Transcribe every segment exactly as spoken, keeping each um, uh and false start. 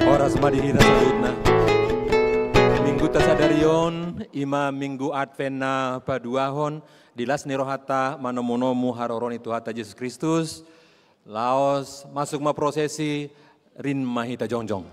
Horas ma di hita saluhutna. Mingguta sadari on, i ma Minggu Advent na paduahon, di las ni rohanta manomunomu haroro ni Tuhanta Jesus Kristus. Laos masuk ma prosesi Rin ma hita jongjong.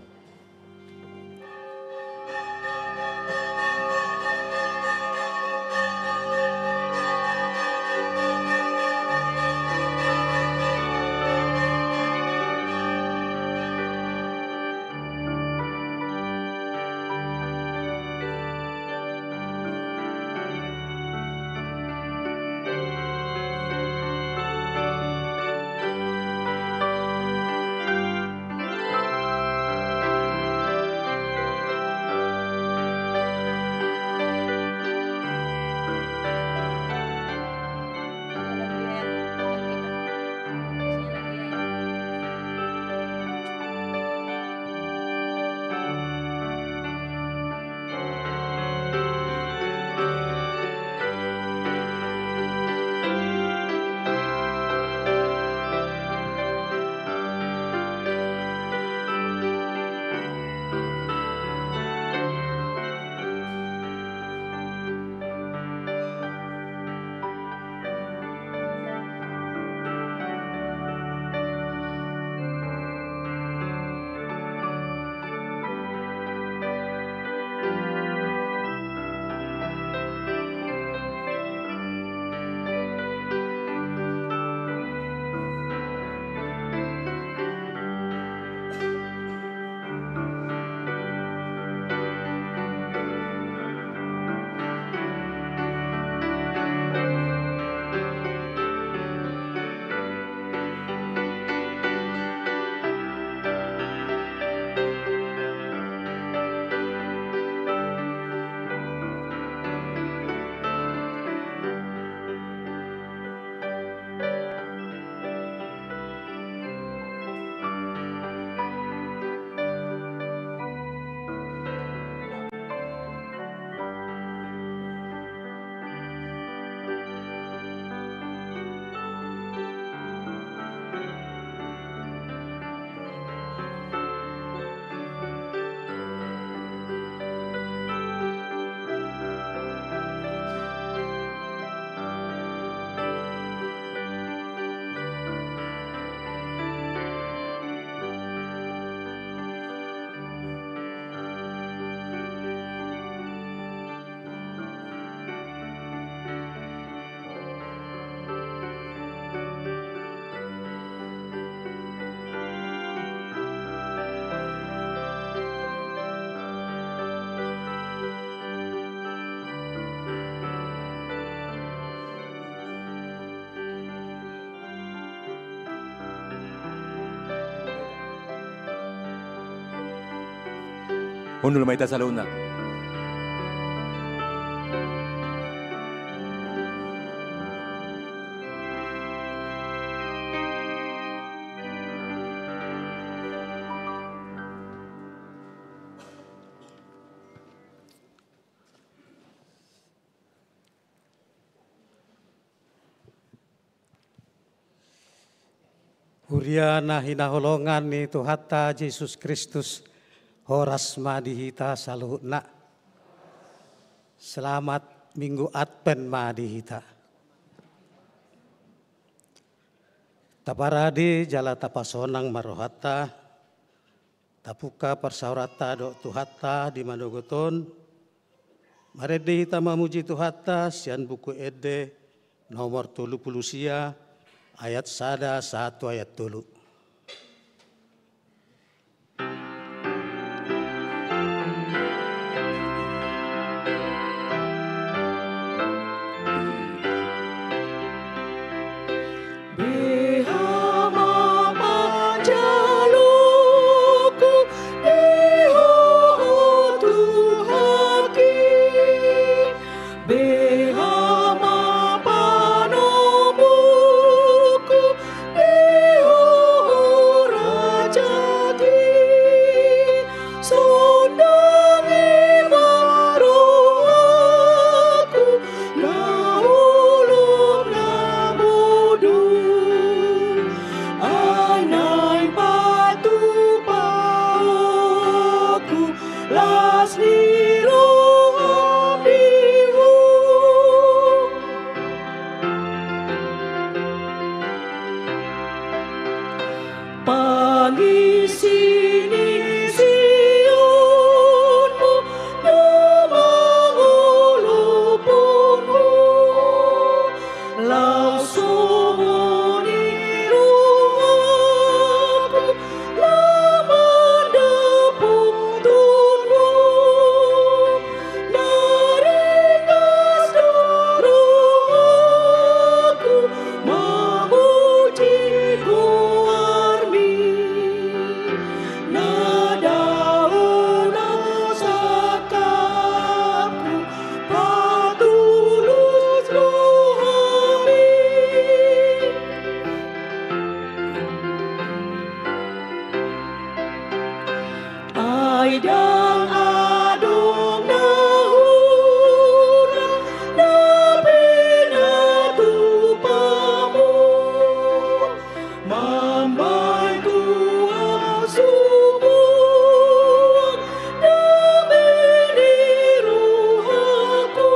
Hundul ma hita saluhutna. Huria na hinaholongan ni Tuhanta Jesus Kristus, horas ma di hita saluhutna. Selamat Minggu Advent ma di hita. Taparade jala tapasonang ma rohanta. Tapungka parsaoranta dohot Tuhanta di manogot on. Marende hita mamuji Tuhanta sian Buku Ende nomor tolu pulu sia, ayat sada sahat tu ayat tolu. Beha ma panjaloku di Ho, Tuhanki. Beha ma panombuku di Ho, Ndang adong na hurang na pinatupamu, mambahen tu ahu sumbuang dame ni rohaku.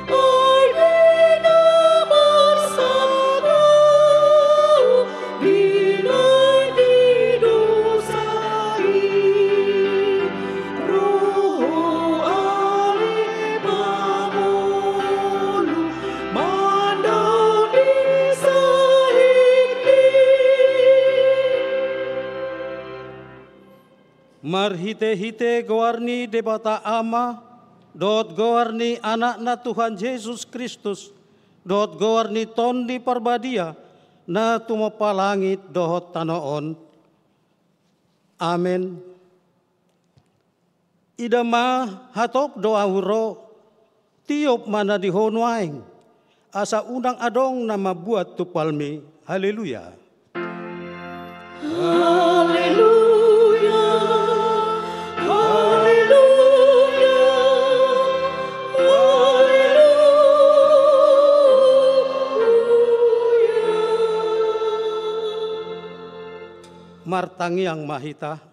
Ai di na marsangkap, binahen di dosa i, ro Ho ale pangolu, mandaon di sahitni. Marhitehite goar ni Debata Ama, dohot goar ni Anakna Tuhan Jesus Kristus, dohot goar ni Tondi Parbadia, na tumompa langit dohot tano on. Amen. Ida ma, hatop do ahu ro, tiop ma na di Ho nuaeng, asa unang adong na mambuat tumpalmi. Haleluya. Haleluya, haleluya, haleluya. Martangiang ma hita.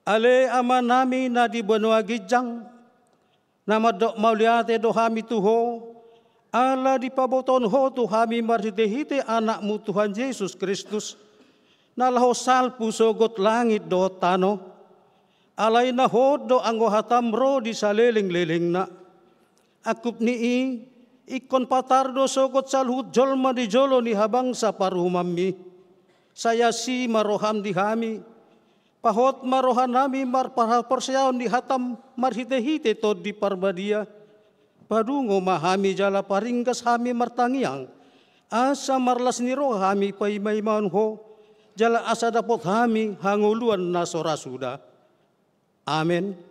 Ale Amanami na di banua ginjang, na mandok mauliate do hami tu Ho, ala dipabotohon Ho tu hami marhitehite Anakmu Tuhan Jesus Kristus, na laho salpu sogot langit dohot tano. Alai na hot do anggo hataM ro di salelenglelengna. Angkup ni i, ingkon patar do sogot saluhut jolma di jolo ni habangsa paruhumanMi. Sai asi ma rohaM di hami, pahot ma rohanami marparhaporseaon di hataM marhitehite Tondi Parbadia. Padungo ma hami jala paringgas hami martangiang, asa marlas ni roha hami paimaimahon Ho, jala asa dapot hami hangoluan na so ra suda. Amen.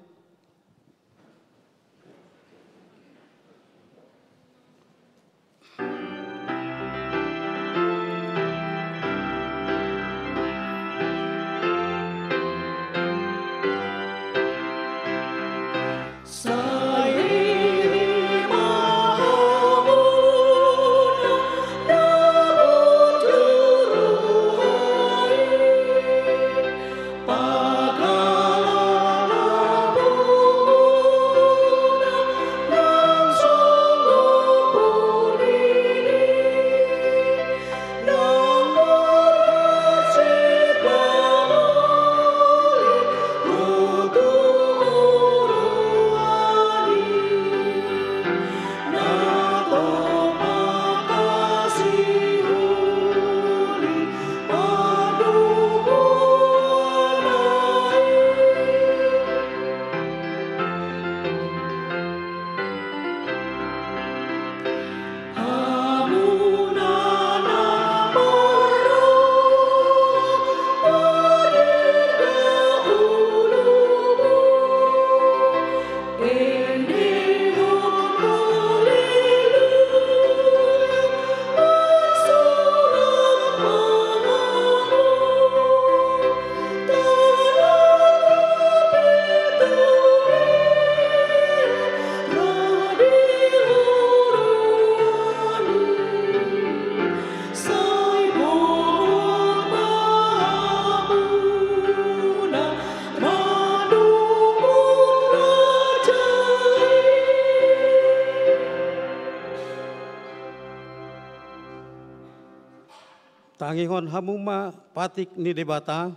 Tangihon hamu ma patik ni Debata,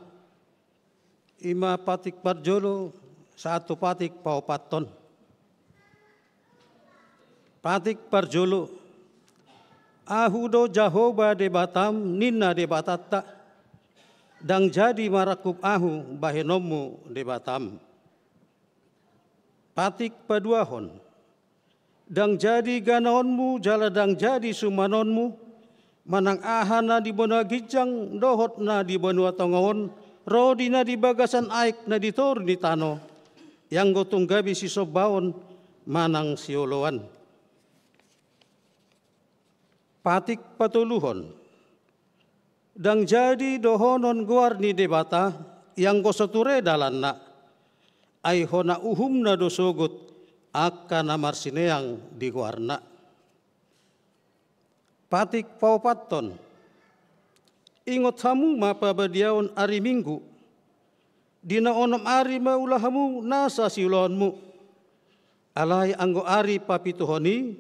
i ma patik parjolo sahat tu patik paopathon. Patik parjolo, Ahu do Jahowa Debatam, ninna Debatanta, ndang jadi marangkup Ahu bahenonmu debatam. Patik paduahon, ndang jadi ganaonmu jala ndang jadi sumanonmu, manang aha na di banua ginjang dohot na di banua tonga on, ro di na di bagasan aek na di toru ni tano, ianggo tung gabe sisombaon manang sioloan. Patik patoluhon, ndang jadi dohonon goar ni Debata, ianggo so ture dalanna, ai hona uhumna do sogot angka na marsineang di goarna. Patik paopathon. Ingot hamu ma pabadiaon ari Minggu, di na onom ari ma ula hamu nasa siulaonmu. Alai anggo ari papituhon i,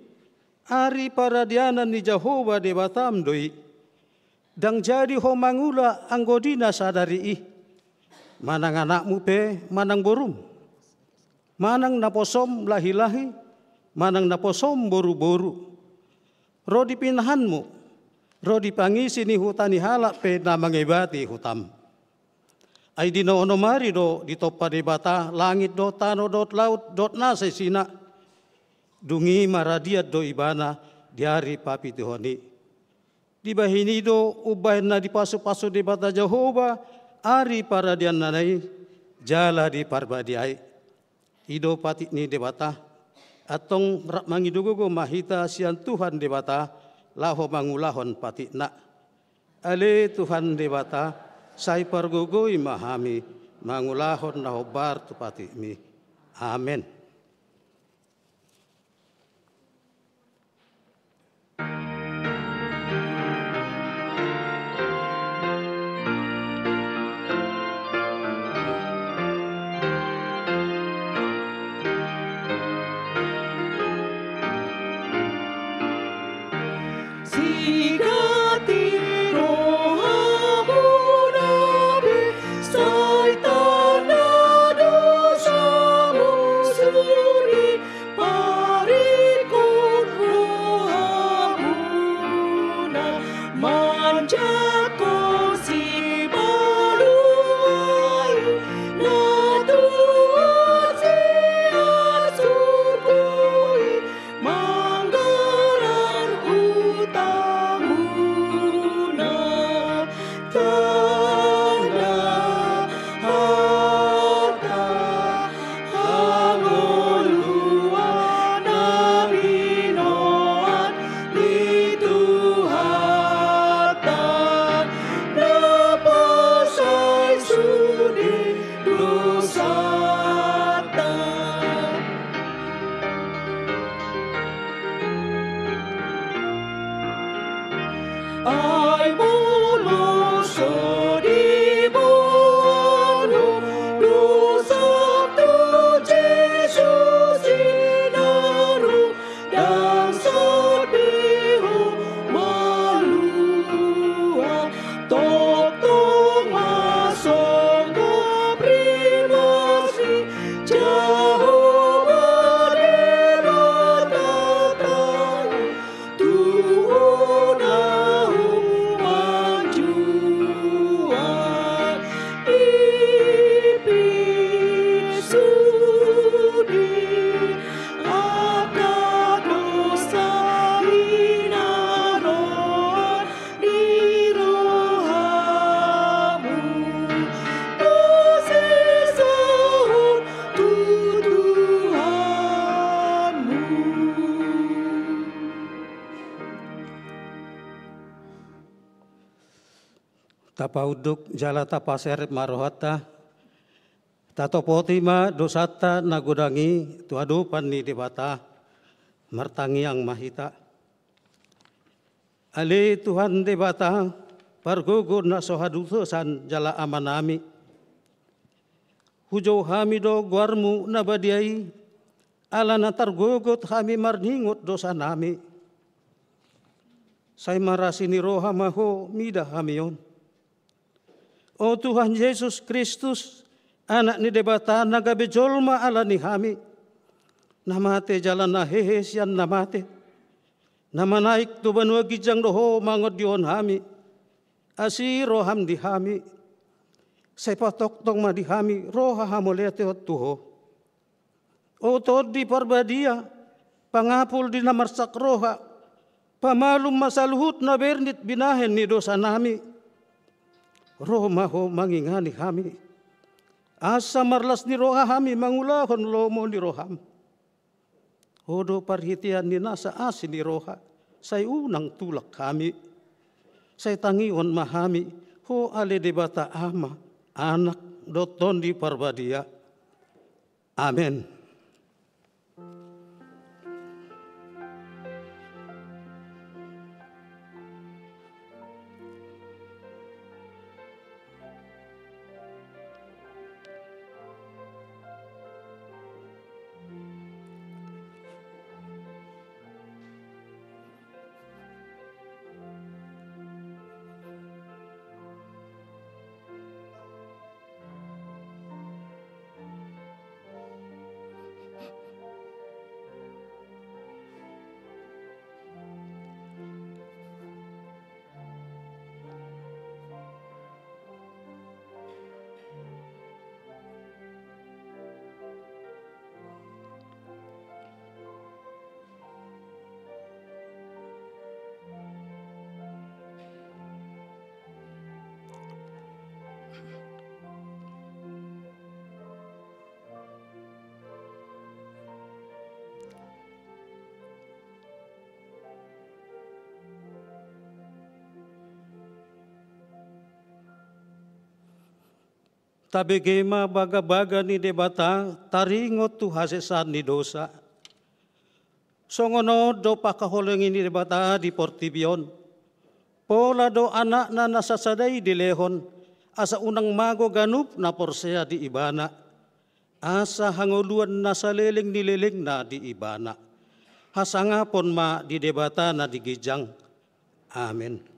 ari paradianan ni Jahowa Debatam do i. Ndang jadi ho mangula anggo di na sadari i, manang anakmu pe manang borum, manang naposom lahilahi, manang naposom boruboru, ro di pinahanmu, ro di pangisi ni huta ni halak pe na mangebati hutam. Ai di na onom ari do ditompa Debata langit dohot tano dohot laut dohot nasa isina. Dung i maradian do Ibana di ari papituhon i. Dibahen i do umbahen na dipasupasu Debata Jahowa ari paradiananna i jala diparbadiai. I do patik ni Debata. Antong rap mangido gogo ma hita sian Tuhan Debata laho mangulahon patikna. Ale Tuhan Debata, sai pargogoi ma hami mangulahon na hombar tu patikmi. Amen. Sigati rohamuna be, sai tanda dosamu suri, paringkot rohamuna manjangkon sibaluai na tuat sian surgo i, manggarar hutamuna. Tanda hata hangoluan na binoan ni Tuhanta, na pasai sude dosanta. Ai molo so diboan ho dosam tu Jesus sinaru, ndang sadia ho malua, tongtong ma songgop rimas ni Jahowa Debatanta. Tu ho na manjua i, pinsude angka dosa i na ro di rohamu, pasesahon tu Tuhanmu. Tapaunduk jala tapaserep ma rohanta. Tatopoti ma dosanta na godang i tu adopan ni Debata. Martangiang ma hita. Ale Tuhan Debata, pargogo na so hadodosan jala Amanami, hujou hami do goarmu na badia i, ala na targogot hami marningot dosanami. Sai marasi ni roha ma ho mida hami on. O Tuhan Jesus Kristus, Anak ni Debata na gabe jolma ala ni hami, na mate jala na hehe sian na mate, na manaek tu banua ginjang do ho mangondihon hami. Asi roham di hami, sai patongtong ma di hami roha hamauliateon tu ho. O Tondi Parbadia, pangapul di na marsak roha, pamalum ma saluhut na bernit binahen ni dosanami. Ro ma ho mangingani hami, asa marlas ni roha hami mangulahon lomo ni roham. Ho do parhitean ni nasa asi ni roha, sai unang tulak hami. Sai tangihon ma hami ho ale Debata Ama, Anak, dohot Tondi Parbadia. Amen. Tabege ma bagabaga ni Debata, taringot tu hasesaan ni dosa. Songon on do pangkaholongi ni Debata di portibi on. Pola do Anakna na sasada i dilehon, asa unang mago ganup na porsea di Ibana, asa hangoluan na saleleng ni lelengna di Ibana. Hasangapon ma di Debata na di ginjang. Amen.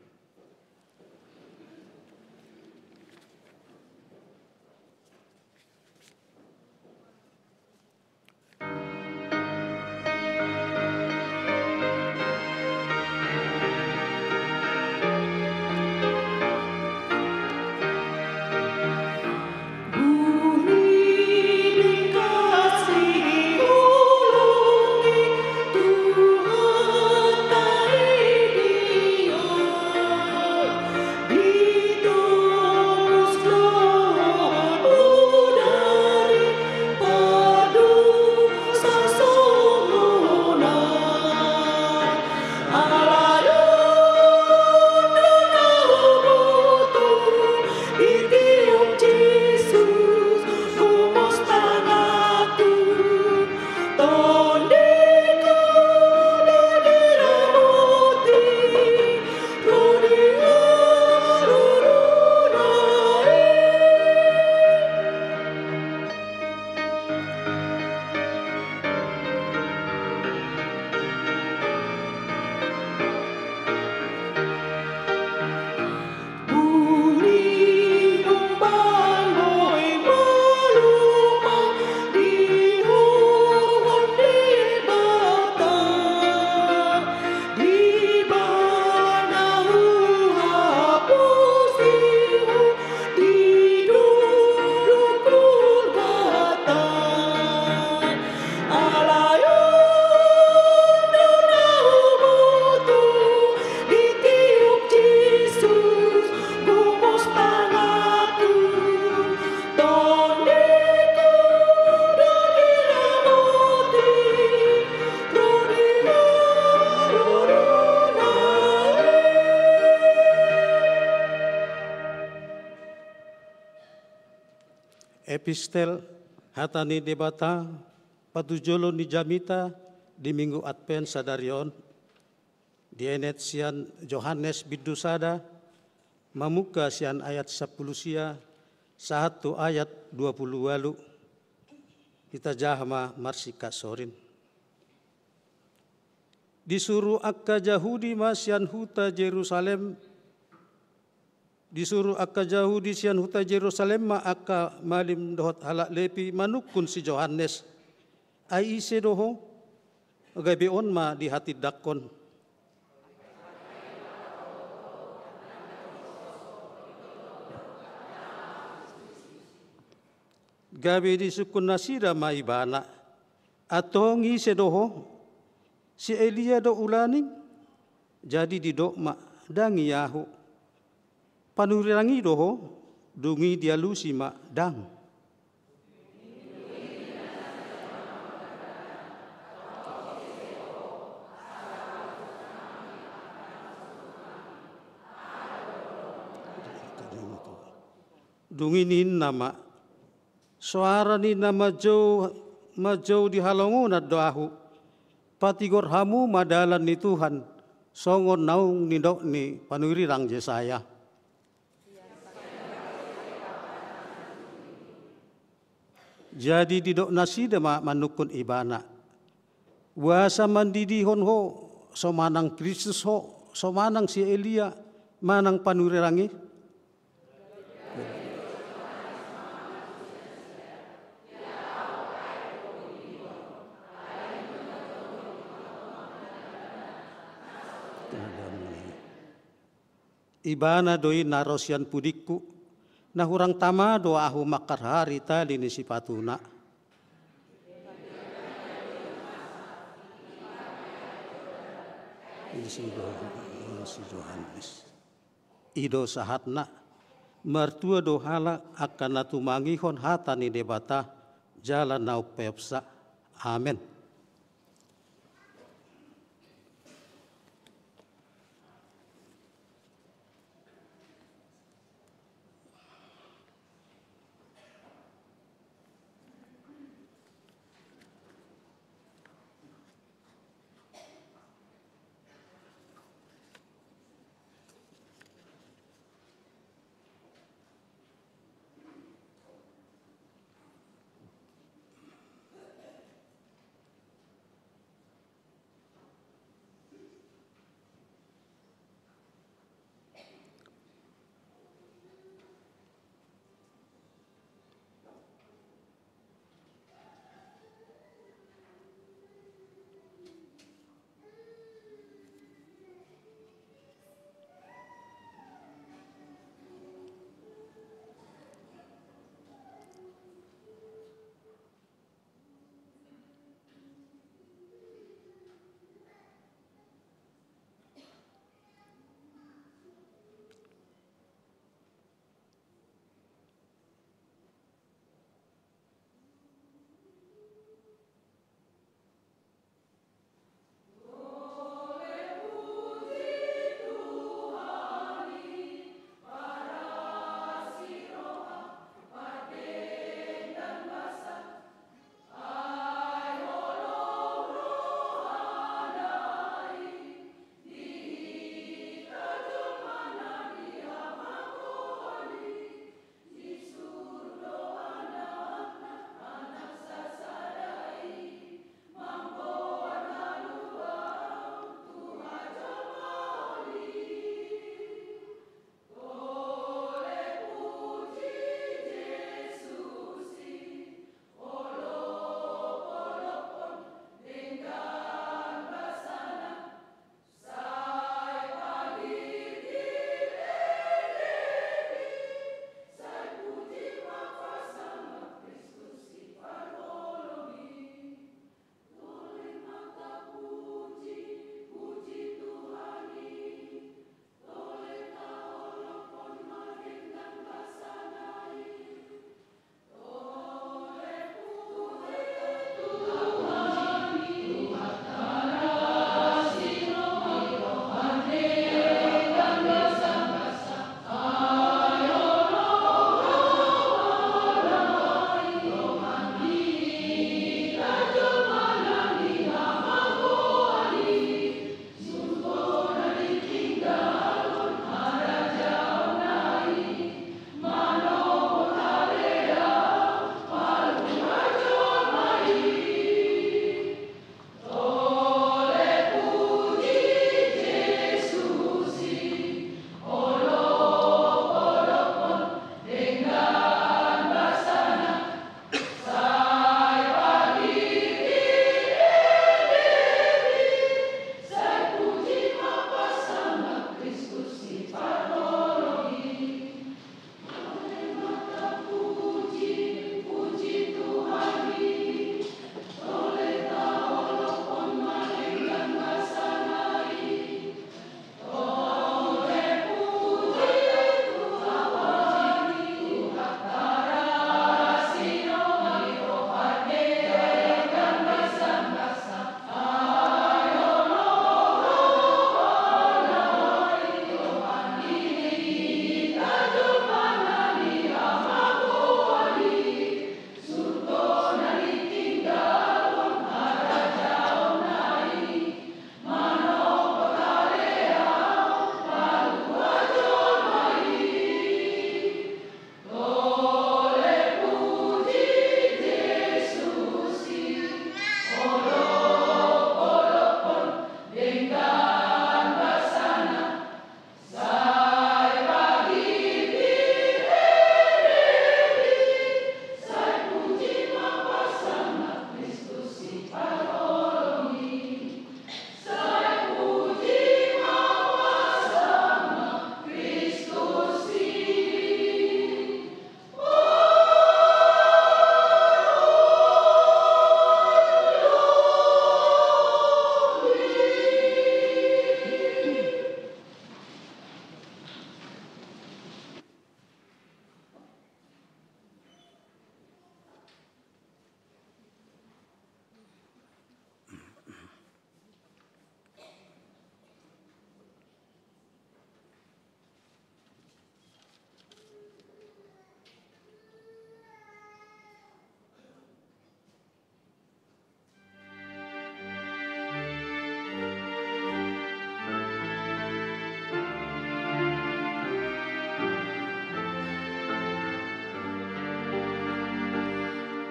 Epistel, hata ni Debata, patujolo ni jamita di Minggu Advent sadari on, dienet sian Johannes bindu sada, mamungka sian ayat sampulu sia sahat tu ayat dua pulu ualu. Hita jaha ma marsingkat sorin. Disuru angka Jahudi ma sian huta Jerusalem, disuru angka Jahudi sian huta Jerusalem ma angka malim dohot halak Lepi manungkun si Johannes. Ai ise do ho? Gabe on ma dihatindangkon. Gabe disungkun nasida ma ibana, antong ise do ho? Si Elia do ulaning? Jadi didok ma, ndang i ahu. Panurirang i do ho? Dung i dialusi ma, ndang. Dung i ninna ma, Soara ni na manjou, manjou di halongonan do ahu. Patigor hamu ma dalan ni Tuhan, songon naung nidok ni panurirang Jesaya. Jadi didok nasida ma manungkun ibana. Boasa mandidihon ho, so manang Kristus ho, so manang si Elia, manang panurirang i? Ibana do i na ro sian pudingku, na hurang tama do ahu mangkarhari tali ni sipatuna. Isi do, isi Johannes. I do sahatna, martua do halak angka na tumangihon hata ni Debata jala na umpeopsa. Amen.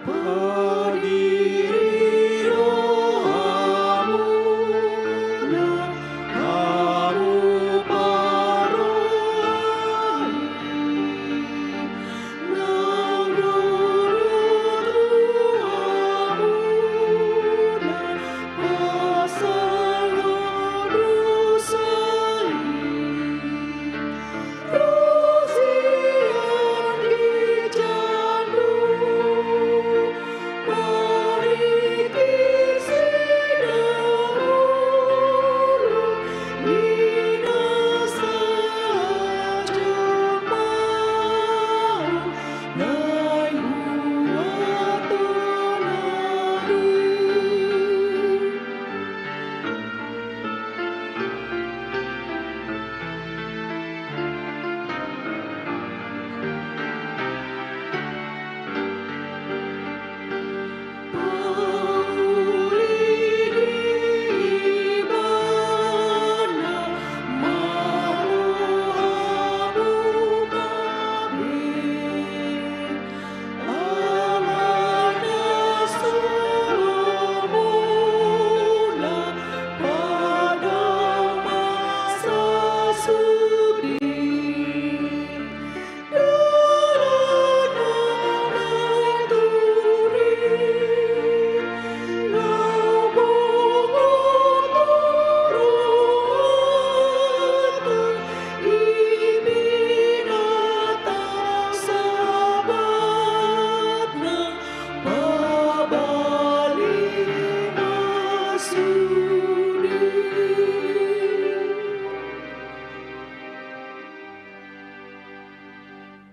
Padiri rohamuna, hamu parrohai, naung rorot tu hamuna pasahat dosa i.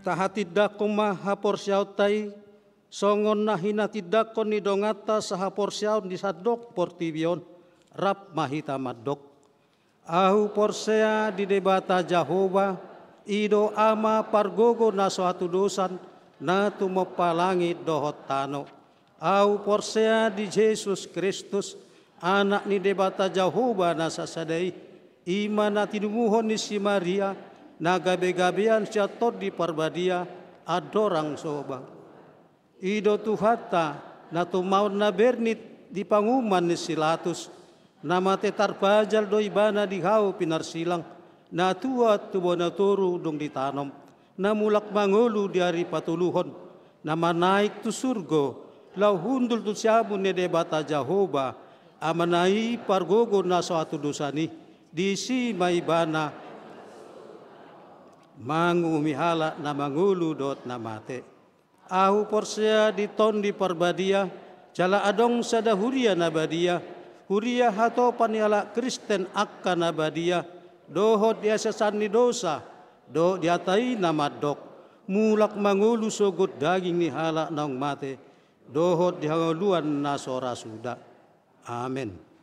Tahatindangkon ma haporseaonta i, songon na hinatindangkon ni donganta sahaporseaon di sandok portibi on. Rap ma hita mandok. Ahu porsea di Debata Jahowa, i do Ama pargogo na so hatudosan, na tumompa langit dohot tano. Ahu porsea di Jesus Kristus, Anak ni Debata Jahowa na sasada i, i ma na tinumuhon ni si Maria, na gabegabean sian Tondi Parbadia, andorang so bangso. I do Tuhanta, na tumaon na bernit di panguhuman ni si Latus, na mate tarpajal do Ibana di hau pinarsilang, na tuat tu bona toru dung ditanom, na mulak mangolu di ari patoluhon, na manaek tu surgo, laho hundul tu siamun ni Debata Jahowa, Amana i pargogo na so hatudosan i, disi ma Ibana manguhumi halak na mangolu dohot na mate. Ahu porsea di Tondi Parbadia, jala adong sada huria na badia, huria hatopan ni halak Kristen angka na badia, dohot di haseasan ni dosa, dohot di hata i na mandok, mulak mangolu sogot daging ni halak naung mate, dohot di hangoluan na so ra suda. Amen.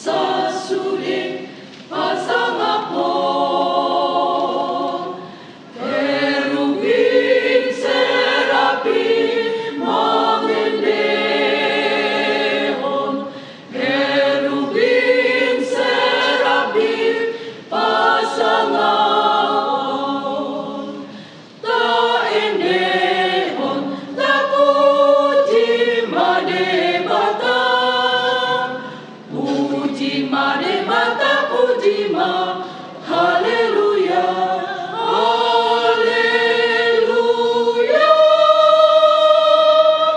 Sasude pasangapon, kerubim serapim mangendehon, kerubim serapim pasangapon. Taendehon, tapuji ma Debata. Puji ma Debata, puji ma. Haleluya, haleluya.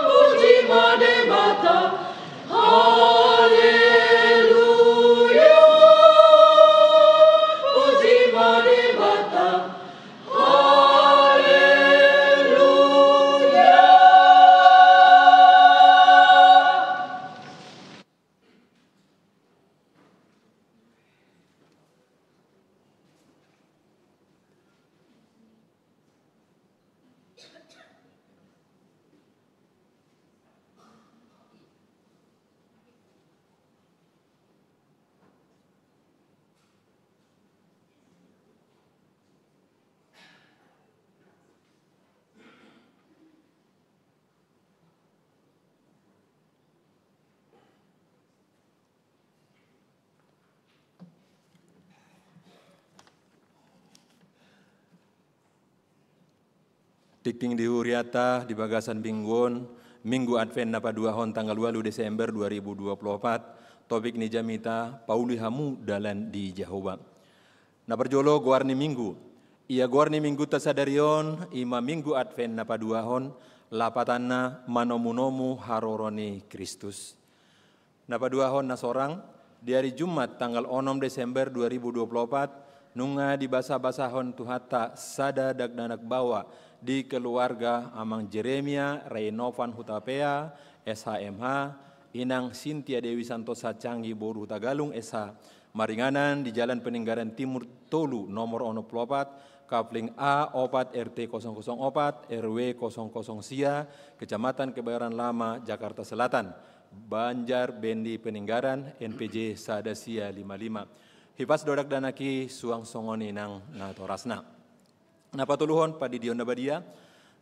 Puji ma Debata. Haleluya. Puji ma Debata. Haleluya. Tingting di hurianta di bagasan minggu on, Minggu Advent na paduahon tanggal ualu Desember dua ribu dua puluh opat, topik ni jamita, pauli hamu dalan di Jahowa. Na parjolo, goar ni minggu. Ia goar ni minggunta sadari on, i ma Minggu Advent na paduahon, lapatanna manomunomu haroro ni Kristus. Na paduahon na sorang, di ari Jumat tanggal onom Desember dua ribu dua puluh opat, nunga dibasabasahon Tuhanta sada dakdanak baoa di keluarga Amang Jeremia Reinovan Hutapea, S H M H, Inang Sintia Dewi Santosa Canggi boru Hutagalung, S H, maringanan di Jalan Peninggaran Timur tolu, nomor onom puluh opat, Kapling A opat, R T kosong kosong opat, R W kosong kosong sia, Kecamatan Kebayoran Lama, Jakarta Selatan. Banjar Bendi Peninggaran, N P J sada sia lima lima. Hipas do dakdanak i suang songon i nang natorasna. Na patoluhon, pandidion na badia.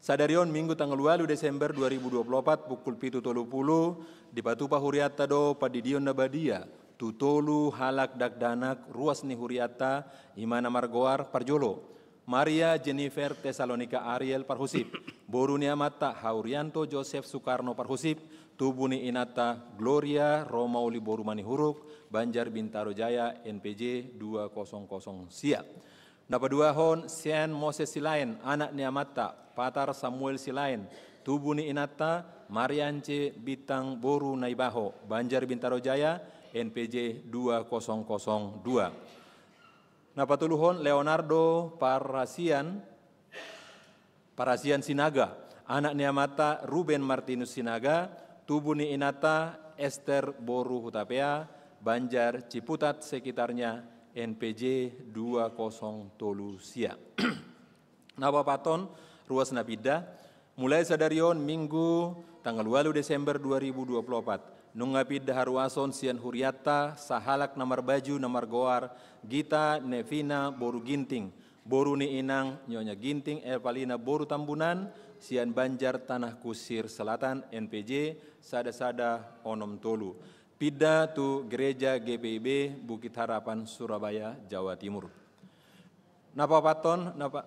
Sadari on Minggu tanggal ualu Desember dua ribu dua puluh opat, pukul pitu tolu pulu, dipatupa hurianta do pandidion na badia tu tolu halak dakdanak ruas ni hurianta, i ma na margoar, parjolo, Maria Jennifer Tesalonika Ariel Parhusip, boru ni amanta Haurianto Joseph Sukarno Parhusip, tubu ni inanta Gloria Romauli boru Manihuruk, Banjar Bintaro Jaya, N P J dua kosong kosong sia. Na paduahon, Sian Moses Silaen, anak ni amanta Patar Samuel Silaen, tubu ni inanta Mariance Bintang boru Naibaho, Banjar Bintaro Jaya, N P J dua kosong kosong dua. Na patoluhon, Leonardo Parasian, Parasian Sinaga, anak ni amanta Ruben Martinus Sinaga, tubu ni inanta Ester boru Hutapea, Banjar Ciputat sekitarnya, N P J dua kosong tolu sia. Na paopathon, ruas na pinda. Mulai sadari on Minggu tanggal ualu Desember dua ribu dua puluh opat, nunga pinda haruason sian hurianta sahalak na marbaju na margoar Gita Nevina boru Ginting, boru ni inang Nyonya Ginting Evalina boru Tambunan, sian Banjar Tanah Kusir Selatan, N P J sada sada onom tolu. Pinda tu Gereja G P I B Bukit Harapan, Surabaya, Jawa Timur. Na paopathon, na pa-,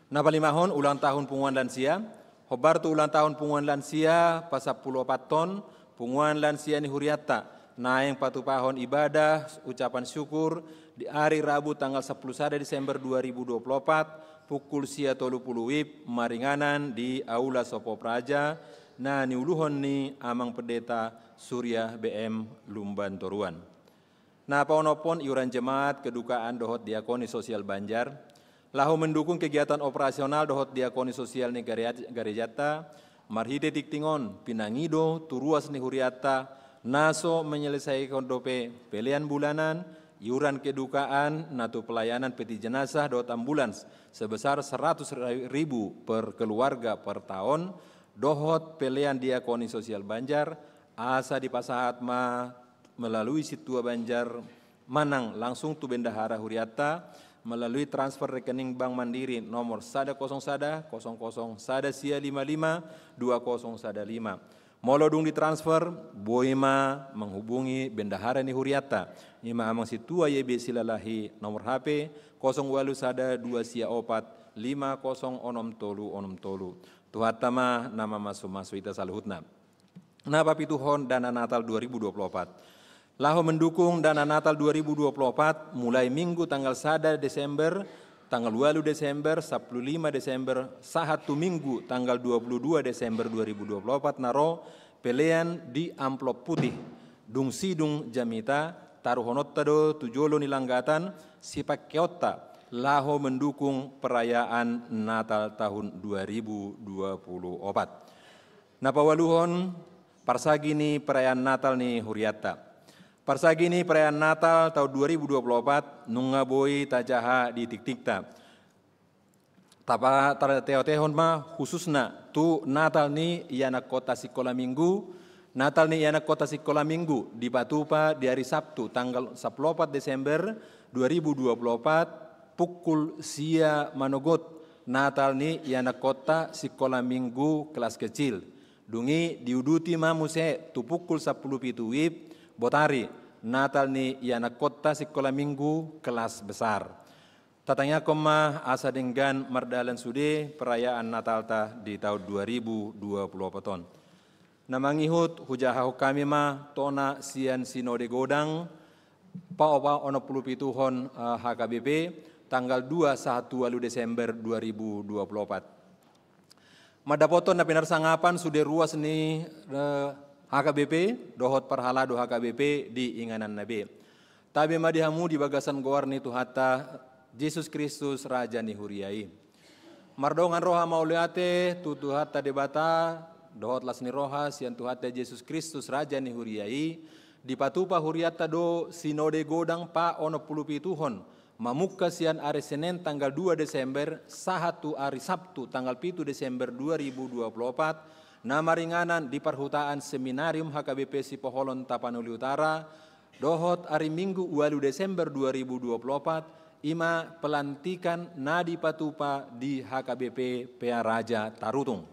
na palimahon, ulang tahun punguan lansia. Hombar tu ulang tahun punguan lansia pasampuluopathon, punguan lansia ni hurianta, naeng patupahon ibadah ucapan syukur di ari Rabu tanggal sampulu sada Desember dua ribu dua puluh opat, pukul sia tolu pulu WIB, maringanan di Aula Sopo Praja, na niuluhon ni Amang Pendeta Surya B M Lumban Toruan. Na paonomhon, iuran jemaat, kedukaan dohot diakoni sosial Banjar, laho mendukung kegiatan operasional dohot diakoni sosial ni gareja-, garejanta, marhite tingting on, pinangido tu ruas ni hurianta, na so menyelesaikan dope pelean bulanan, iuran kedukaan, na tu pelayanan peti jenazah dohot ambulans, sebesar seratus ribu per keluarga per taon, dohot pelean diakoni sosial Banjar, Asa dipasahat ma melalui Sintua Banjar manang langsung tu bendahara hurianta melalui transfer rekening Bank Mandiri nomor sada kosong sada kosong kosong sada sia lima lima dua kosong sada lima. Molo dung ditransfer, boi ma menghubungi bendahara ni hurianta, i ma Amang Sintua Y B Silalahi, nomor H P kosong ualu sada dua sia opat lima kosong onom tolu onom tolu. Tuhanta ma na mamasumasu hita saluhutna. Na papituhon dana Natal dua ribu dua puluh opat. Laho mendukung dana Natal dua ribu dua puluh opat, mulai Minggu tanggal sada Desember, tanggal ualu Desember, sampulu lima Desember, sahat tu Minggu tanggal dua puluh dua Desember dua ribu dua puluh opat na ro, pelean di amplop putih. Dung sidung jamita, taruhononta do tu jolo ni langgatan, sipangkeonta, laho mendukung perayaan Natal tahun dua ribu dua puluh opat. Na paualuhon, parsagi ni perayaan Natal ni hurianta. Parsagi ni perayaan Natal tahun dua ribu dua puluh opat, nunga boi tajaha di tingtingta. Tapa-, tarteotehon ma khususna tu Natal ni ianakhonta sikola Minggu, Natal ni ianakhonta sikola Minggu, dipatupa di ari Sabtu, tanggal sampulu opat Desember dua ribu dua puluh opat, pukul sia manogot, Natal ni ianakhonta sikola Minggu kelas kecil. Dung i diuduti ma muse tu pukul sampulu pitu WIB, botari, Natal ni ianakhonta sikola Minggu kelas besar. Tatangiangkon ma asa denggan mardalan sude perayaan Natalta di tahun dua ribu dua puluh opat on. Na mangihut, hujahahon hami ma tona sian Sinode Godang, paopat onom pulu pituhon, eh, H K B P, tanggal dua sahat tu ualu Desember dua ribu dua puluh opat. Mandapothon na pinarsangapan sude ruas ni, eh, H K B P, dohot parhalado H K B P di ingananna be. Tabe ma di hamu di bagasan goar ni Tuhanta Jesus Kristus, Raja ni huria i. Mardongan roha mauliate tu Tuhanta Debata, dohot las ni roha sian Tuhanta Jesus Kristus, Raja ni huria i, dipatupa hurianta do Sinode Godang paonom pulu pituhon, mamungka sian ari Senen tanggal dua Desember, sahat tu ari Sabtu tanggal pitu Desember dua ribu dua puluh opat, na maringanan di parhutaan Seminarium H K B P Sipoholon Tapanuli Utara, dohot ari Minggu ualu Desember dua ribu dua puluh opat, i ma pelantikan na dipatupa di H K B P Pearaja Tarutung.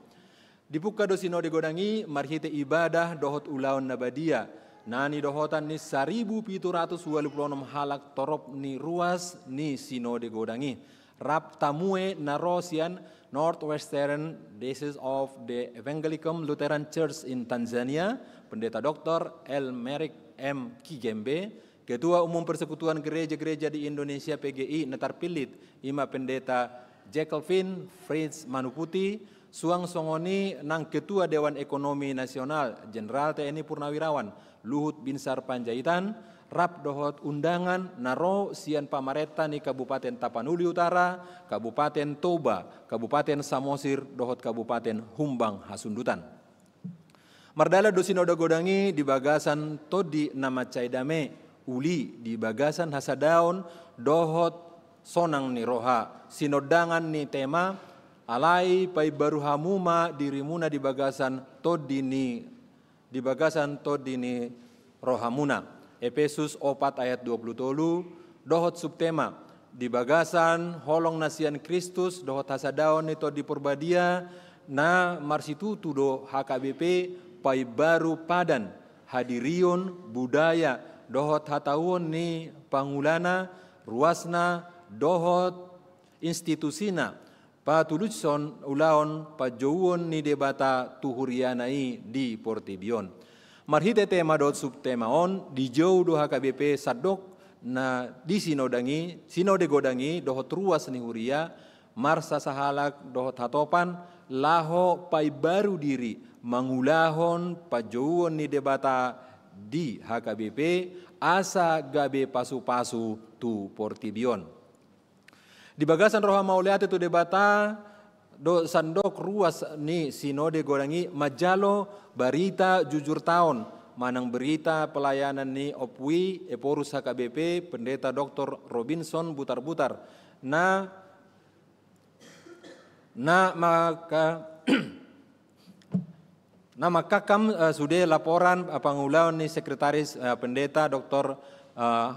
Dipungka do Sinode Godang i marhite ibadah dohot ulaon na badia, na nidohotan ni saribu pitu ratus ualu pulu onom halak torop ni ruas ni Sinode Godang i. Rap tamue na ro sian Northwestern Diocese of the Evangelical Lutheran Church in Tanzania, Pendeta Doktor Elmeric M Kigembe, Ketua Umum Persekutuan Gereja-Gereja di Indonesia, P G I, na tarpillit, i ma Pendeta Jacquelvin Fritz Manuputi, suang songon i nang Ketua Dewan Ekonomi Nasional, Jenderal T N I Purnawirawan Luhut Binsar Panjaitan, rap dohot undangan na ro sian pamarenta ni Kabupaten Tapanuli Utara, Kabupaten Toba, Kabupaten Samosir, dohot Kabupaten Humbang Hasundutan. Mardalan do Sinode Godang i di bagasan tondi na mansai dame, uli di bagasan hasadaon dohot sonang ni roha. Sinondangan ni tema, alai paimbaru hamu ma dirimuna di bagasan tondi ni, di bagasan tondi ni rohamuna. Epesus opat ayat dua pulu tolu, dohot subtema, di bagasan holong na sian Kristus dohot hasadaon ni Tondi Parbadia, na marsitutu do H K B P paimbaru padan, hadirion, budaya, dohot hatauon ni pangulana, ruasna, dohot institusina, patulushon ulaon panjouon ni Debata tu huriana i di portibi on. Marhite tema dohot subtema on, dijou do H K B P sandok na di Sinode i, Sinode Godang i dohot ruas ni huria, marsasahalak dohot hatopan, laho paimbaru diri mangulahon panjouon ni Debata di H K B P, asa gabe pasupasu tu portibi on. Di bagasan roha mauliate tu Debata, do sandok ruas ni Sinode Godang i manjalo barita jujur taon, manang berita pelayanan ni Ompu i, Ephorus H K B P, Pendeta Doktor Robinson Butarbutar, na, na maka, Na mangkangkam, eh, sude laporan, eh, pangulaon ni Sekretaris, eh, Pendeta Doktor, eh,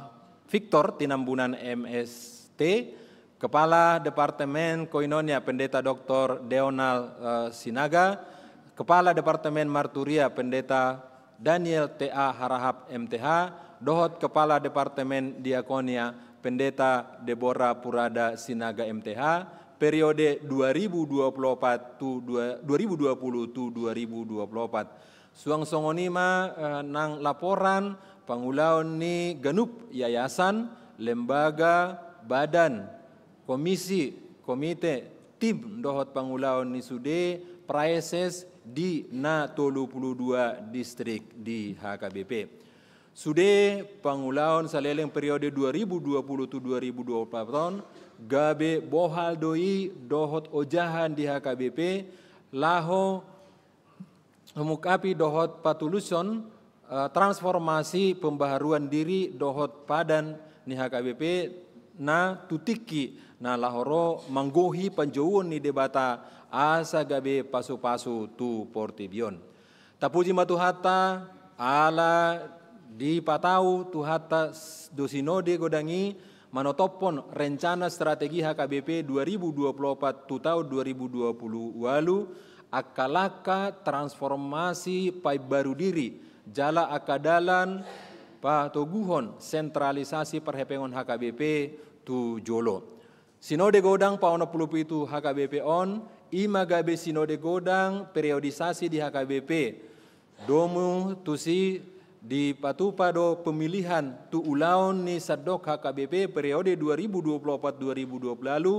Victor Tinambunan, M S T, Kepala Departemen Koinonia Pendeta Doktor Deonal, eh, Sinaga, Kepala Departemen Marturia Pendeta Daniel T A Harahap, M T H, dohot Kepala Departemen Diakonia Pendeta Deborah Purada Sinaga, M T H, periode dua ribu dua puluh empat tu dua, dua ribu dua puluh tu dua ribu dua puluh empat. Suang songon i ma, eh, nang laporan pangulaon ni ganup yayasan, lembaga, badan, komisi, komite, tim dohot pangulaon ni sude praeses di na tolu pulu dua distrik di H K B P. Sude pangulaon saleleng periode dua ribu dua puluh tu dua ribu dua puluh empat on gabe bohal do i dohot ojahan di H K B P laho mangungkapi dohot patuluson, eh, transformasi pembaharuan diri dohot padan ni H K B P na tu tingki na laho ro manggohi panjouon ni Debata asa gabe pasupasu tu portibi on. Tapuji ma Tuhanta, ala dipatau Tuhanta s-, do Sinode Godang i manotophon rencana strategi H K B P dua ribu dua puluh empat tu taon dua ribu dua puluh ualu, angka langka transformasi paimbaru diri, jala angka dalan patoguhon sentralisasi parhepengon H K B P tu jolo. Sinode Godang paonom pulu pitu H K B P on, i ma gabe Sinode Godang periodisasi di H K B P. Domu tusi dipatupa do pemilihan tu ulaon ni sandok H K B P periode dua ribu dua puluh empat dua ribu dua puluh ualu,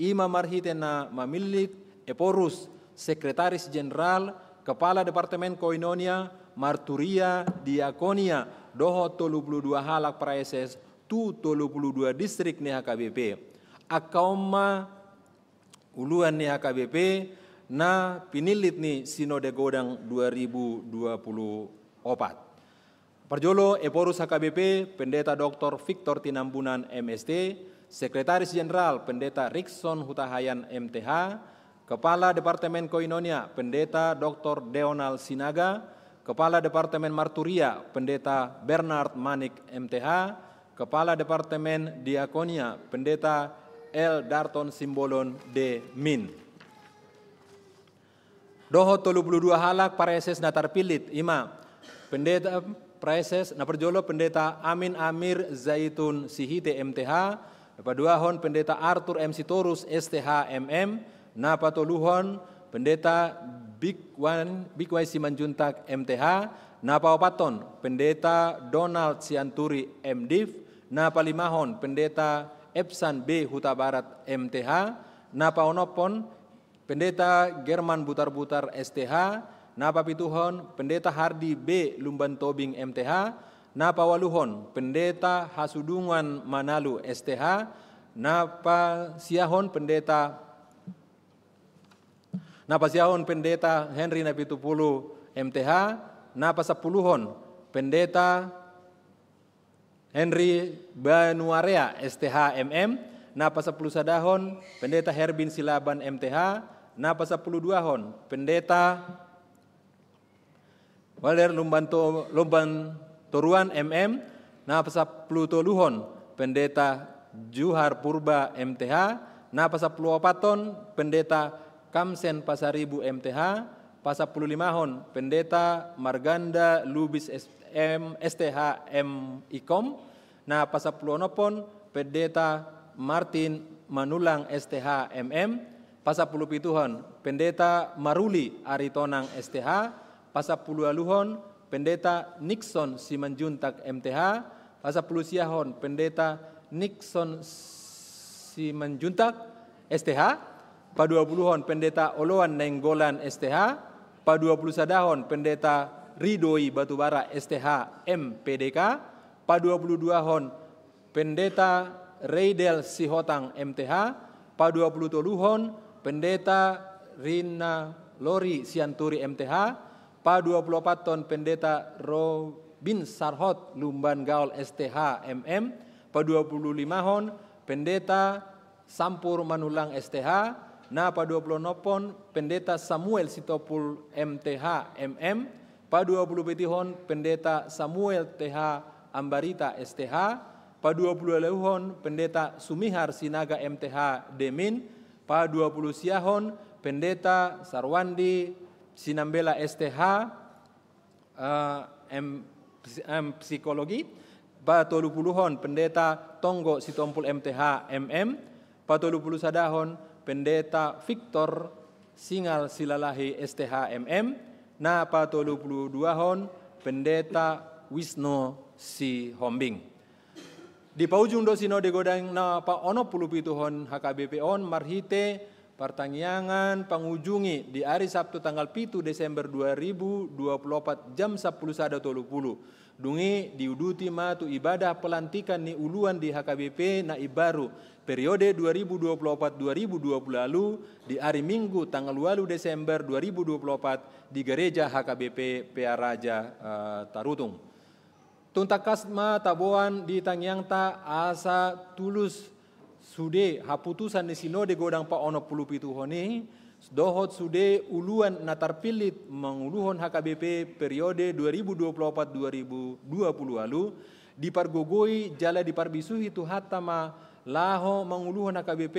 i ma marhite na mamillit Ephorus, Sekretaris Jenderal, Kepala Departemen Koinonia, Marturia, Diakonia, dohot tolu pulu dua halak praeses tu tolu pulu dua distrik ni H K B P. Angka on ma uluan ni H K B P na pinillit ni Sinode Godang dua ribu dua puluh opat. Parjolo, Ephorus H K B P, Pendeta Doktor Victor Tinambunan, M S T, Sekretaris Jenderal, Pendeta Rikson Hutahayan, M T H, Kepala Departemen Koinonia, Pendeta Doktor Deonal Sinaga, Kepala Departemen Marturia, Pendeta Bernard Manik, M T H, Kepala Departemen Diakonia, Pendeta L Darton Simbolon, D Min. Dohot tolu pulu dua halak praeses na tarpillit, i ma Pendeta praeses, na parjolo Pendeta Amin Amir Zaitun Sihite, M T H, na paduahon Pendeta Arthur M Sitorus, S T H, M M, na patoluhon Pendeta Bikwan, Bikwai Simanjuntak, M T H, na paopathon Pendeta Donald Sianturi, M Div, na palimahon Pendeta Epsan B Hutabarat, M T H, na paonomhon Pendeta German Butarbutar, S T H, na papituhon Pendeta Hardi B Lumban Tobing, M T H, na paualuhon Pendeta Hasudungan Manalu, S T H, na pasiahon Pendeta, na pasiahon Pendeta Henry Napitupulu, M T H, na pasampuluhon Pendeta Henry Banuarea, S T H, M M, na pasampulu sadahon Pendeta Herbin Silaban, M T H, na pasampulu duahon Pendeta Walder Lumban To-, Lumban Toruan, M M, na pasampulu toluhon Pendeta Juhar Purba, M T H, na pasampulu opathon Pendeta Kamsen Pasaribu, M T H, pasampulu limahon Pendeta Marganda Lubis, S M, S T H, M Ikom, na pasampulu onomhon Pendeta Martin Manulang, S T H, M M, pasampulu pituhon Pendeta Maruli Aritonang, S T H, pasampulu ualuhon Pendeta Nixon Simanjuntak, M T H, pasampulu siahon Pendeta Nixon Simanjuntak, S T H, paduapuluhon Pendeta Oloan Nainggolan, S T H, paduapulu sadahon Pendeta Ridoi Batubara, S T H, M P D K, paduapulu duahon Pendeta Reidel Sihotang, M T H, paduapulu toluhon Pendeta Rina Lori Sianturi, M T H, paduapulu opathon Pendeta Robin Sarhot Lumban Gaol, S T H, M M, paduapulu limahon Pendeta Sampur Manulang, S T H, Na paduapuluonomhon Pendeta Samuel Sitompul M T H, M M. Paduapulupituhon Pendeta Samuel T H Ambarita, S T H. Paduapuluwaluhon Pendeta Sumihar Sinaga, M T H, D Min. Paduapulusiahon Pendeta Sarwandi Sinambela, S T H, eh, M, M Psikologi. Patolupuluhon Pendeta Tonggo Sitompul, M T H, M M. Patolupulusadahon Pendeta Victor Singal Silalahi, S T H, M M. Na patolupuluduahon Pendeta Wisnu Sihombing. Dipaujung do Sinode Godang na paonomhon pituhon H K B P on marhite partangiangan pangujungi di ari Sabtu tanggal pitu Desember dua ribu dua puluh opat jam sampulu sada tolu pulu. Dung i diuduti ma tu ibadah pelantikan ni uluan di H K B P na imbaru periode dua ribu dua puluh opat dua ribu dua puluh ualu di ari Minggu tanggal ualu Desember dua ribu dua puluh opat di Gereja H K B P Pearaja, eh, Tarutung. Tung tangkas ma taboan di tangiangta asa tulus sude haputusan ni Sinode Godang paonomhon pituhon i, dohot sude uluan na tarpillit manguluhon H K B P periode dua ribu dua puluh opat dua ribu dua puluh ualu, dipargogoi jala diparbisuhi Tuhanta ma laho manguluhon H K B P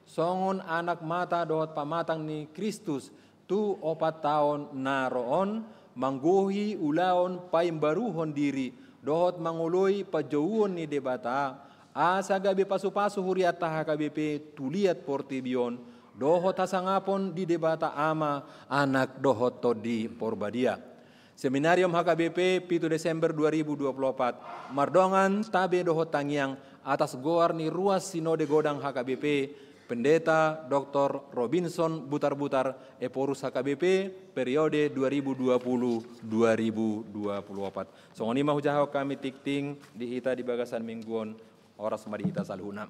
songon anak mata dohot pamatang ni Kristus tu opat taon na ro on, manggohi ulaon paimbaruhon diri, dohot mangoloi panjouon ni Debata, asa gabe pasupasu hurianta H K B P tu liat portibi on, dohot hasangapon di Debata Ama, Anak dohot Tondi Porbadia. Seminarium H K B P, pitu Desember dua ribu dua puluh opat, mardongan tabe dohot tangiang atas goar ni ruas Sinode Godang H K B P, Pendeta Doktor Robinson Butarbutar, Ephorus H K B P, periode dua ribu dua puluh dua ribu dua puluh opat. Songon i ma hujahahon hami tingting di hita di bagasan Minggu on, horas ma di hita saluhutna.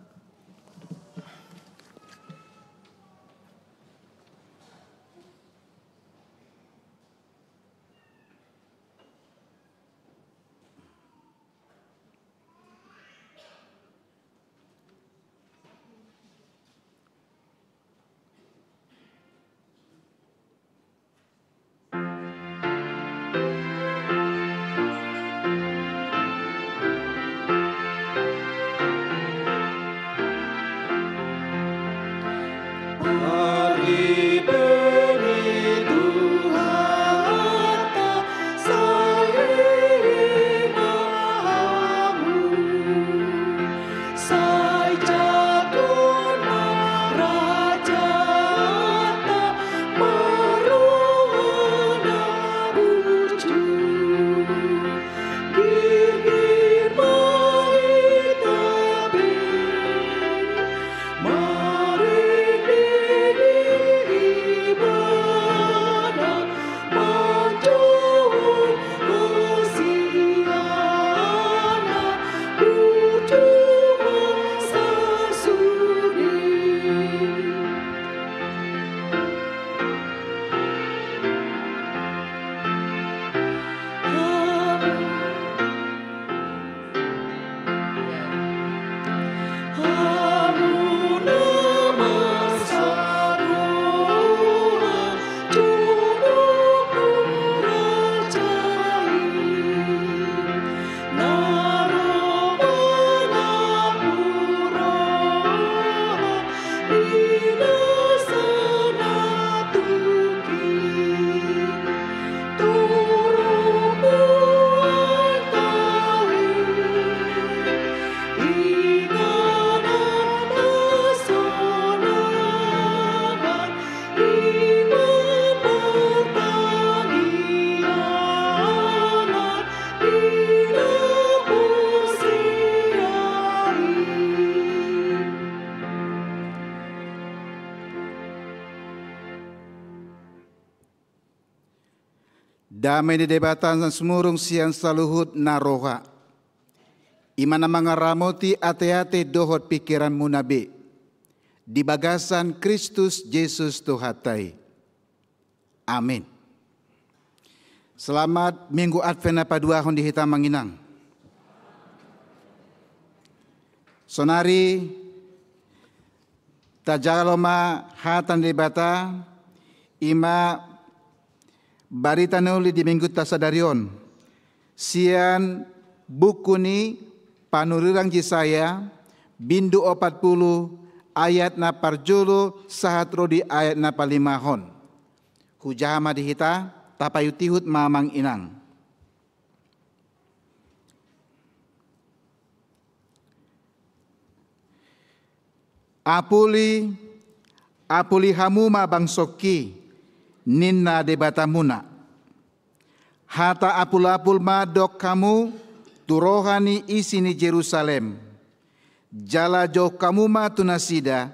Dame ni Debata na sumurung sian saluhut na roha, i ma na mangaramoti ateate dohot pingkiranmuna be di bagasan Kristus Jesus Tuhanta i. Amin. Selamat Minggu Advent na paduahon di hita, Amang Inang. Sonari Tajalo ma hata ni Debata, i ma barita na uli di minggunta sadari on. Sian buku ni panurirang Jesaya, bindu opat pulu, ayat na parjolo sahat ro di ayat na palimahon. Hujaha ma di hita, tapaihutihut ma amang inang. Apuli, apuli hamu ma bangsongki, ninna Debatamuna. Hata apulapul ma dok hamu tu roha ni isi ni Jerusalem. Jala jou hamu ma tu nasida,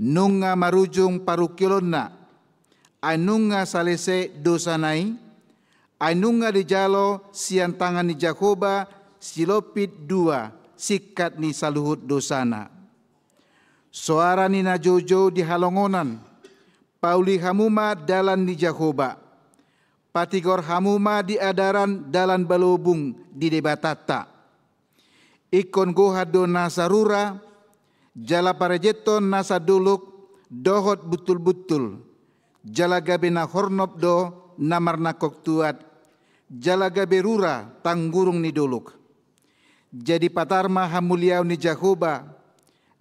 nunga marujung parungkilonna, ai nunga salese dosana i, ai nunga dijalo sian tangan ni Jahowa silompit dua singkat ni saluhut dosana. Soara ni na joujou di halongonan, pauli hamu ma dalan ni Jahowa, patigor hamu ma di adaran dalan balobung di Debatanta. Ingkon gohan do nasa rura, jala parejenhon nasa dolok dohot buntulbuntul, jala gabe na hornop do na marnangkok tuat, jala gabe rura tanggurung ni dolok. Jadi patar ma hamuliaon ni Jahowa,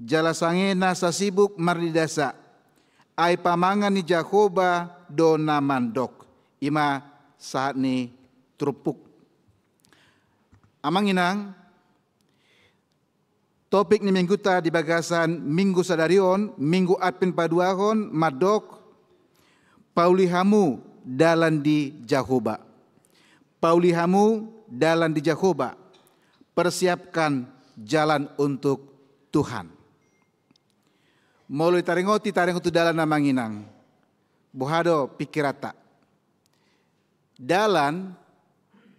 jala sange nasa sibuk marnidasa, ai pamangan ni Jahowa do na mandok. I ma sahat ni turpuk. Amang inang, topik ni minggunta di bagasan minggu sadari on, Minggu Advent paduahon, mandok, pauli hamu dalan di Jahowa. Pauli hamu dalan di Jahowa. Persiapkan jalan untuk Tuhan. Molo ditaringoti, taringot tu dalan, amang inang, boha do pingkiranta? Dalan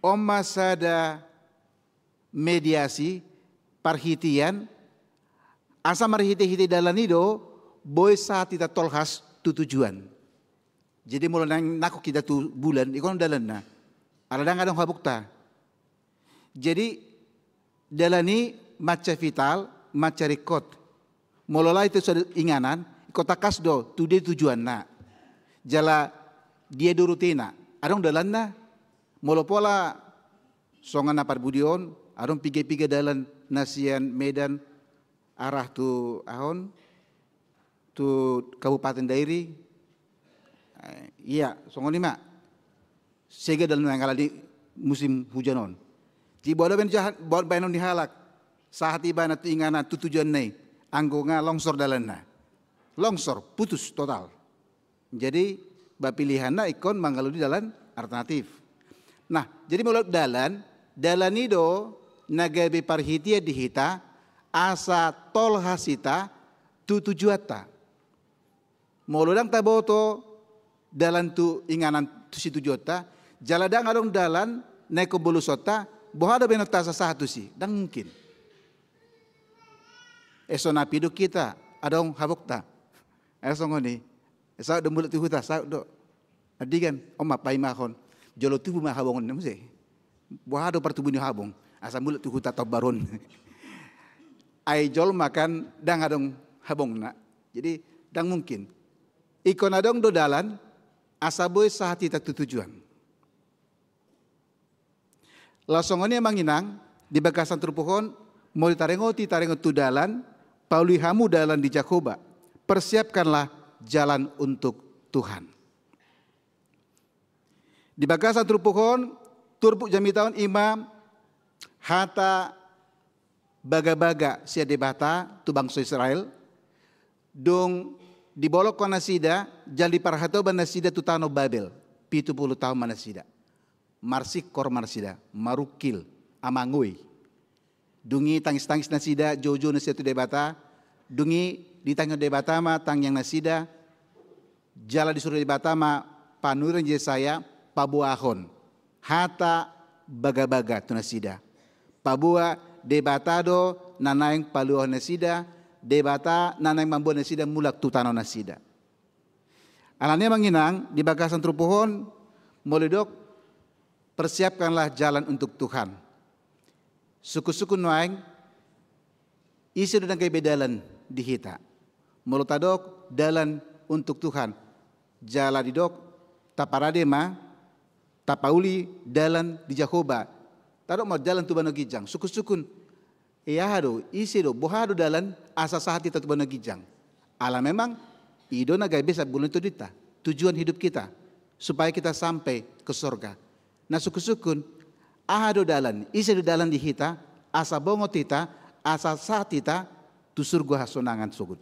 on ma sada mediasi, parhitean, asa marhitehite dalan i do boi sahat hita tolhas tu tujuan. Jadi molo naeng nangkok hita tu bulan, ingkon dalanna. Ala ndang adong habongta. Jadi dalan i mansai vital, mansai ringkot. Molo laho tu sada inganan, ingkon tangkas do tu dia tujuanna. Jala dia do rutena. Adong dalanna. Molo pola songon na parbudi on, adong piga-piga dalan na sian Medan arah tu aha on, tu Kabupaten Dairi. Eh, ia, songon i ma. Sega dalan na ngalani musim hujan on. Jadi boha do baen jaha-, boha baenon ni halak. Sahat ibana tu inganan, tu tujuanna i. Anggo nga longsor dalanna. Longsor, putus total. Jadi, ba pilihanna ingkon mangalului dalan alternatif. Nah, jadi molo dalan, dalan i do na gabe parhitean di hita, asa tolhas hita tu tujuanta. Molo ndang taboto dalan tu inganan tu situjuanta, jala ndang adong dalan na ingkon bolusonta, boha do baenonta asa sahat tusi? Ndang mungkin. Eso na piduk hita, adong habongta. Asa songon i, saut do mulak tu huta, saut do. Andigan, on ma paimahon. Jolo tubu ma habong on muse. Boha do partubu ni habong, asa mulak tu huta tombar on. Ai jolma kan ndang adong habongna. Jadi, ndang mungkin. Ingkon adong do dalan, asa boi sahat hita tu tujuan. Laos songon i amang inang, di bagasan turpuk on, molo ditaringoti, taringot tu dalan, pauli hamu dalan di Jahowa, persiapkanlah jalan untuk Tuhan. Di bagasan turpuk on, turpuk jamita on i ma hata bagabaga sian Debata tu bangso Israel, dung dibolongkon nasida, jala diparhatoban nasida tu tano Babel, pitu pulu taon ma nasida. Marsingkor ma nasida, marungkil, amangoi. Dung i tangistangis nasida, joujou nasida tu Debata, dung i ditangihon Debata ma tangiang nasida, jala disuru Debata ma panurirang Jesaya paboahon hata bagabaga tu nasida. Paboa Debata do na naeng paluahon nasida, Debata na naeng mamboan nasida mulak tu tano nasida. Alani i amang inang, di bagasan turpuk on, molo didok, persiapkanlah jalan untuk Tuhan. Sungkun-sungkun nuaeng, ise do na gabe dalan di hita? Molo tadok dalan untuk Tuhan, jala didok, taparade ma, tapauli dalan di Jahowa. Tadok ma dalan tu banua ginjang, sungkun-sungkun. Ia aha do, ise do, boha do dalan asa sahat hita tu banua ginjang? Ala memang i do na gabe simbol ni tondinta, tujuan hidup kita, supaya kita sampai ke sorga. Na sungkun-sungkun, aha do dalan, ise do dalan di hita, asa bongot hita, asa sahat hita tu surgo hasonangan sogot.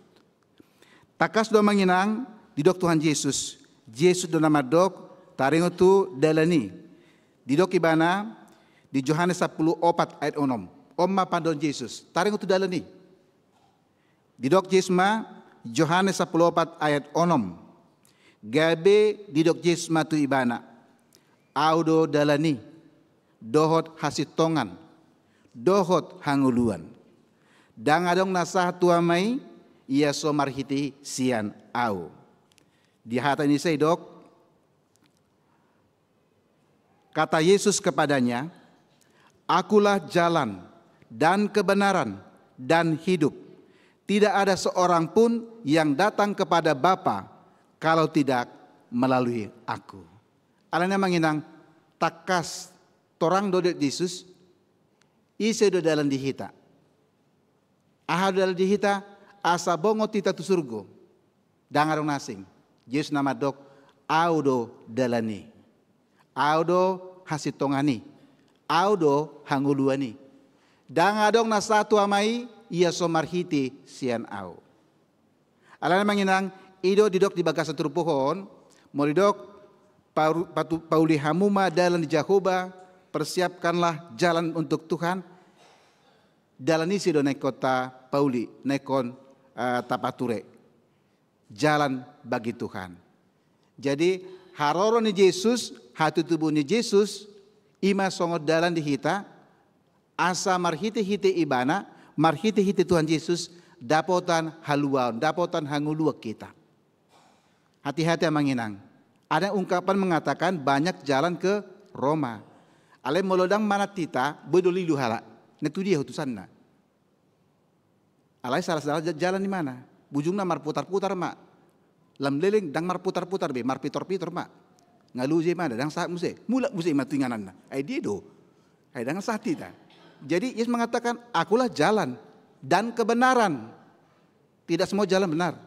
Tangkas do amang inang, didok Tuhan Jesus. Jesus do na mandok, taringot tu dalan i. Didok ibana di Johannes sampulu opat ayat onom. On ma pandohan Jesus, taringot tu dalan i. Didok Jesus ma, Johannes sampulu opat ayat onom. Gabe didok Jesus ma tu ibana, Au do dalan i, dohot hasintongan, dohot hangoluan. Ndang adong na sahat tu Ama i, ia so marhite sian Au. Di hata ni sai dok, kata Yesus kepadanya, Akulah jalan dan kebenaran dan hidup. Tidak ada seorang pun yang datang kepada Bapa kalau tidak melalui Aku. Alana manginang, tangkas torang do didok Jesus, ise do dalan di hita. Aha do dalan di hita, asa bongot hita tu surgo. Ndang adong na asing. Jesus na mandok, Au do dalan i. Au do hasintongan i. Au do hangoluan i. Ndang adong na sahat tu Ama i, ia so marhite sian Au. Alana manginang, i do didok di bagasan turpuk on, molo didok, pauli hamu ma dalan di Jahowa, persiapkanlah jalan untuk Tuhan. Dalan ise do na ingkon tapauli, na ingkon tapature? Jalan bagi Tuhan. Jadi, haroro ni Jesus, hatutubu ni Jesus, i ma songon dalan di hita, asa marhite-hite ibana, marhite-hite Tuhan Jesus, dapotan haluaon, dapotan hangoluan hita. Hati-hati amang inang. Ada ungkapan mengatakan banyak jalan ke Roma. Alai molo ndang manat hita, boi do lilu halak. Na tu dia utusanna. Alai salah-salah jalan di mana? Bujungna marputar-putar ma. Lam leleng ndang marputar-putar be, marpitor-pitor ma. Nga loja i ma da, ndang sahat muse. Mulak muse i ma tu ingananna. Ai dia do. Ai ndang sahat hita. Jadi Yesus mengatakan, Akulah jalan dan kebenaran. Tidak semua jalan benar.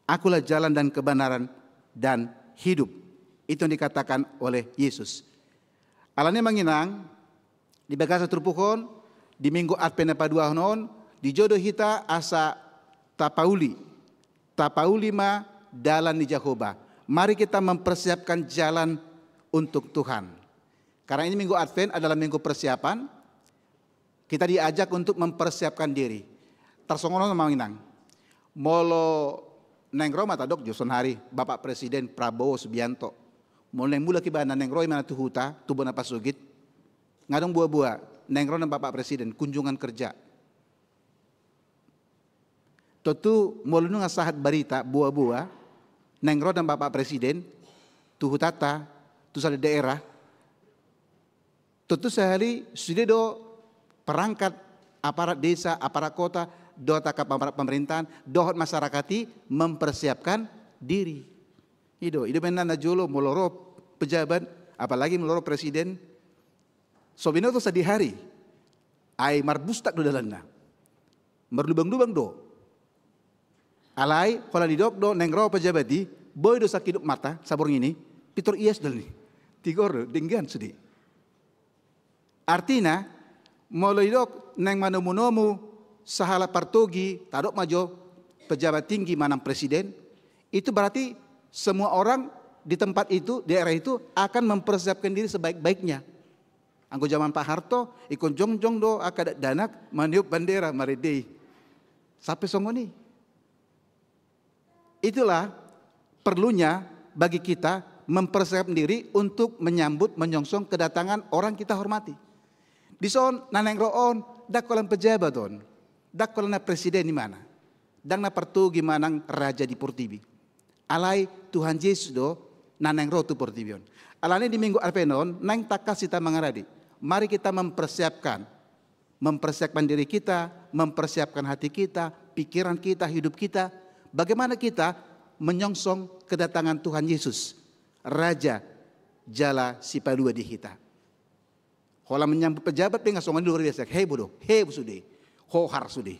Akulah jalan dan kebenaran dan hidup. Itu yang dikatakan oleh Yesus. Alani manginang, di bagasan turpuk on, di Minggu Advent na paduahon on, dijou do hita asa tapauli. Tapauli ma dalan ni Jahowa. Mari kita mempersiapkan jalan untuk Tuhan. Karena ini Minggu Advent adalah minggu persiapan, kita diajak untuk mempersiapkan diri. Tarsongon on manginang. Molo naeng ro ma tadok jo sonari Bapak Presiden Prabowo Subianto. Molo naeng mulak ibana, naeng ro ibana tu huta, tu bona pasogit. Nga adong boa-boa, naeng ro nang Bapak Presiden, kunjungan kerja. Tontu molo nunga sahat barita boa-boa, naeng ro nang Bapak Presiden, tu hutanta, tu sada daerah, tontu sahali sude do perangkat aparat desa, aparat kota, dohot angka aparat pemerintahan, dohot masyarakat i mempersiapkan diri. I do, i do umbahen na jolo molo ro pejabat, apalagi molo ro presiden, so binoto sadihari, ai marbustak do dalanna. Marlubang-lubang do. Alai, holan didok do, naeng ro pejabat i, boi do sangkidop mata, saborngin i, pintor ias dalan i. Tigor do, denggan sude. Artina, molo didok, naeng manomu-nomu, sahalak partogi, tadok ma jo, pejabat tinggi manang presiden, itu berarti semua orang di tempat itu, di daerah itu akan mempersiapkan diri sebaik-baiknya. Anggo zaman Pak Harto, ingkon jongjong do angka dakdanak maniop bandera marende i. Sampe songon i. Itulah perlunya bagi kita mempersiapkan diri untuk menyambut, menyongsong kedatangan orang kita hormati. Dison na naeng ro on, ndang holan pejabat on, ndang holan na presiden i mana, ndang na partogi manang raja di portibi. Alai Tuhan Jesus do na naeng ro tu portibi on. Alani di Minggu Advent on, naeng tangkas hita mangarade. Mari kita mempersiapkan mempersiapkan diri kita, mempersiapkan hati kita, pikiran kita, hidup kita, bagaimana kita menyongsong kedatangan Tuhan Yesus, Raja jala Sipalua di hita. Holan menyambut pejabat pe nga songon i luar biasa, heboh do, heboh sude, hohar sude.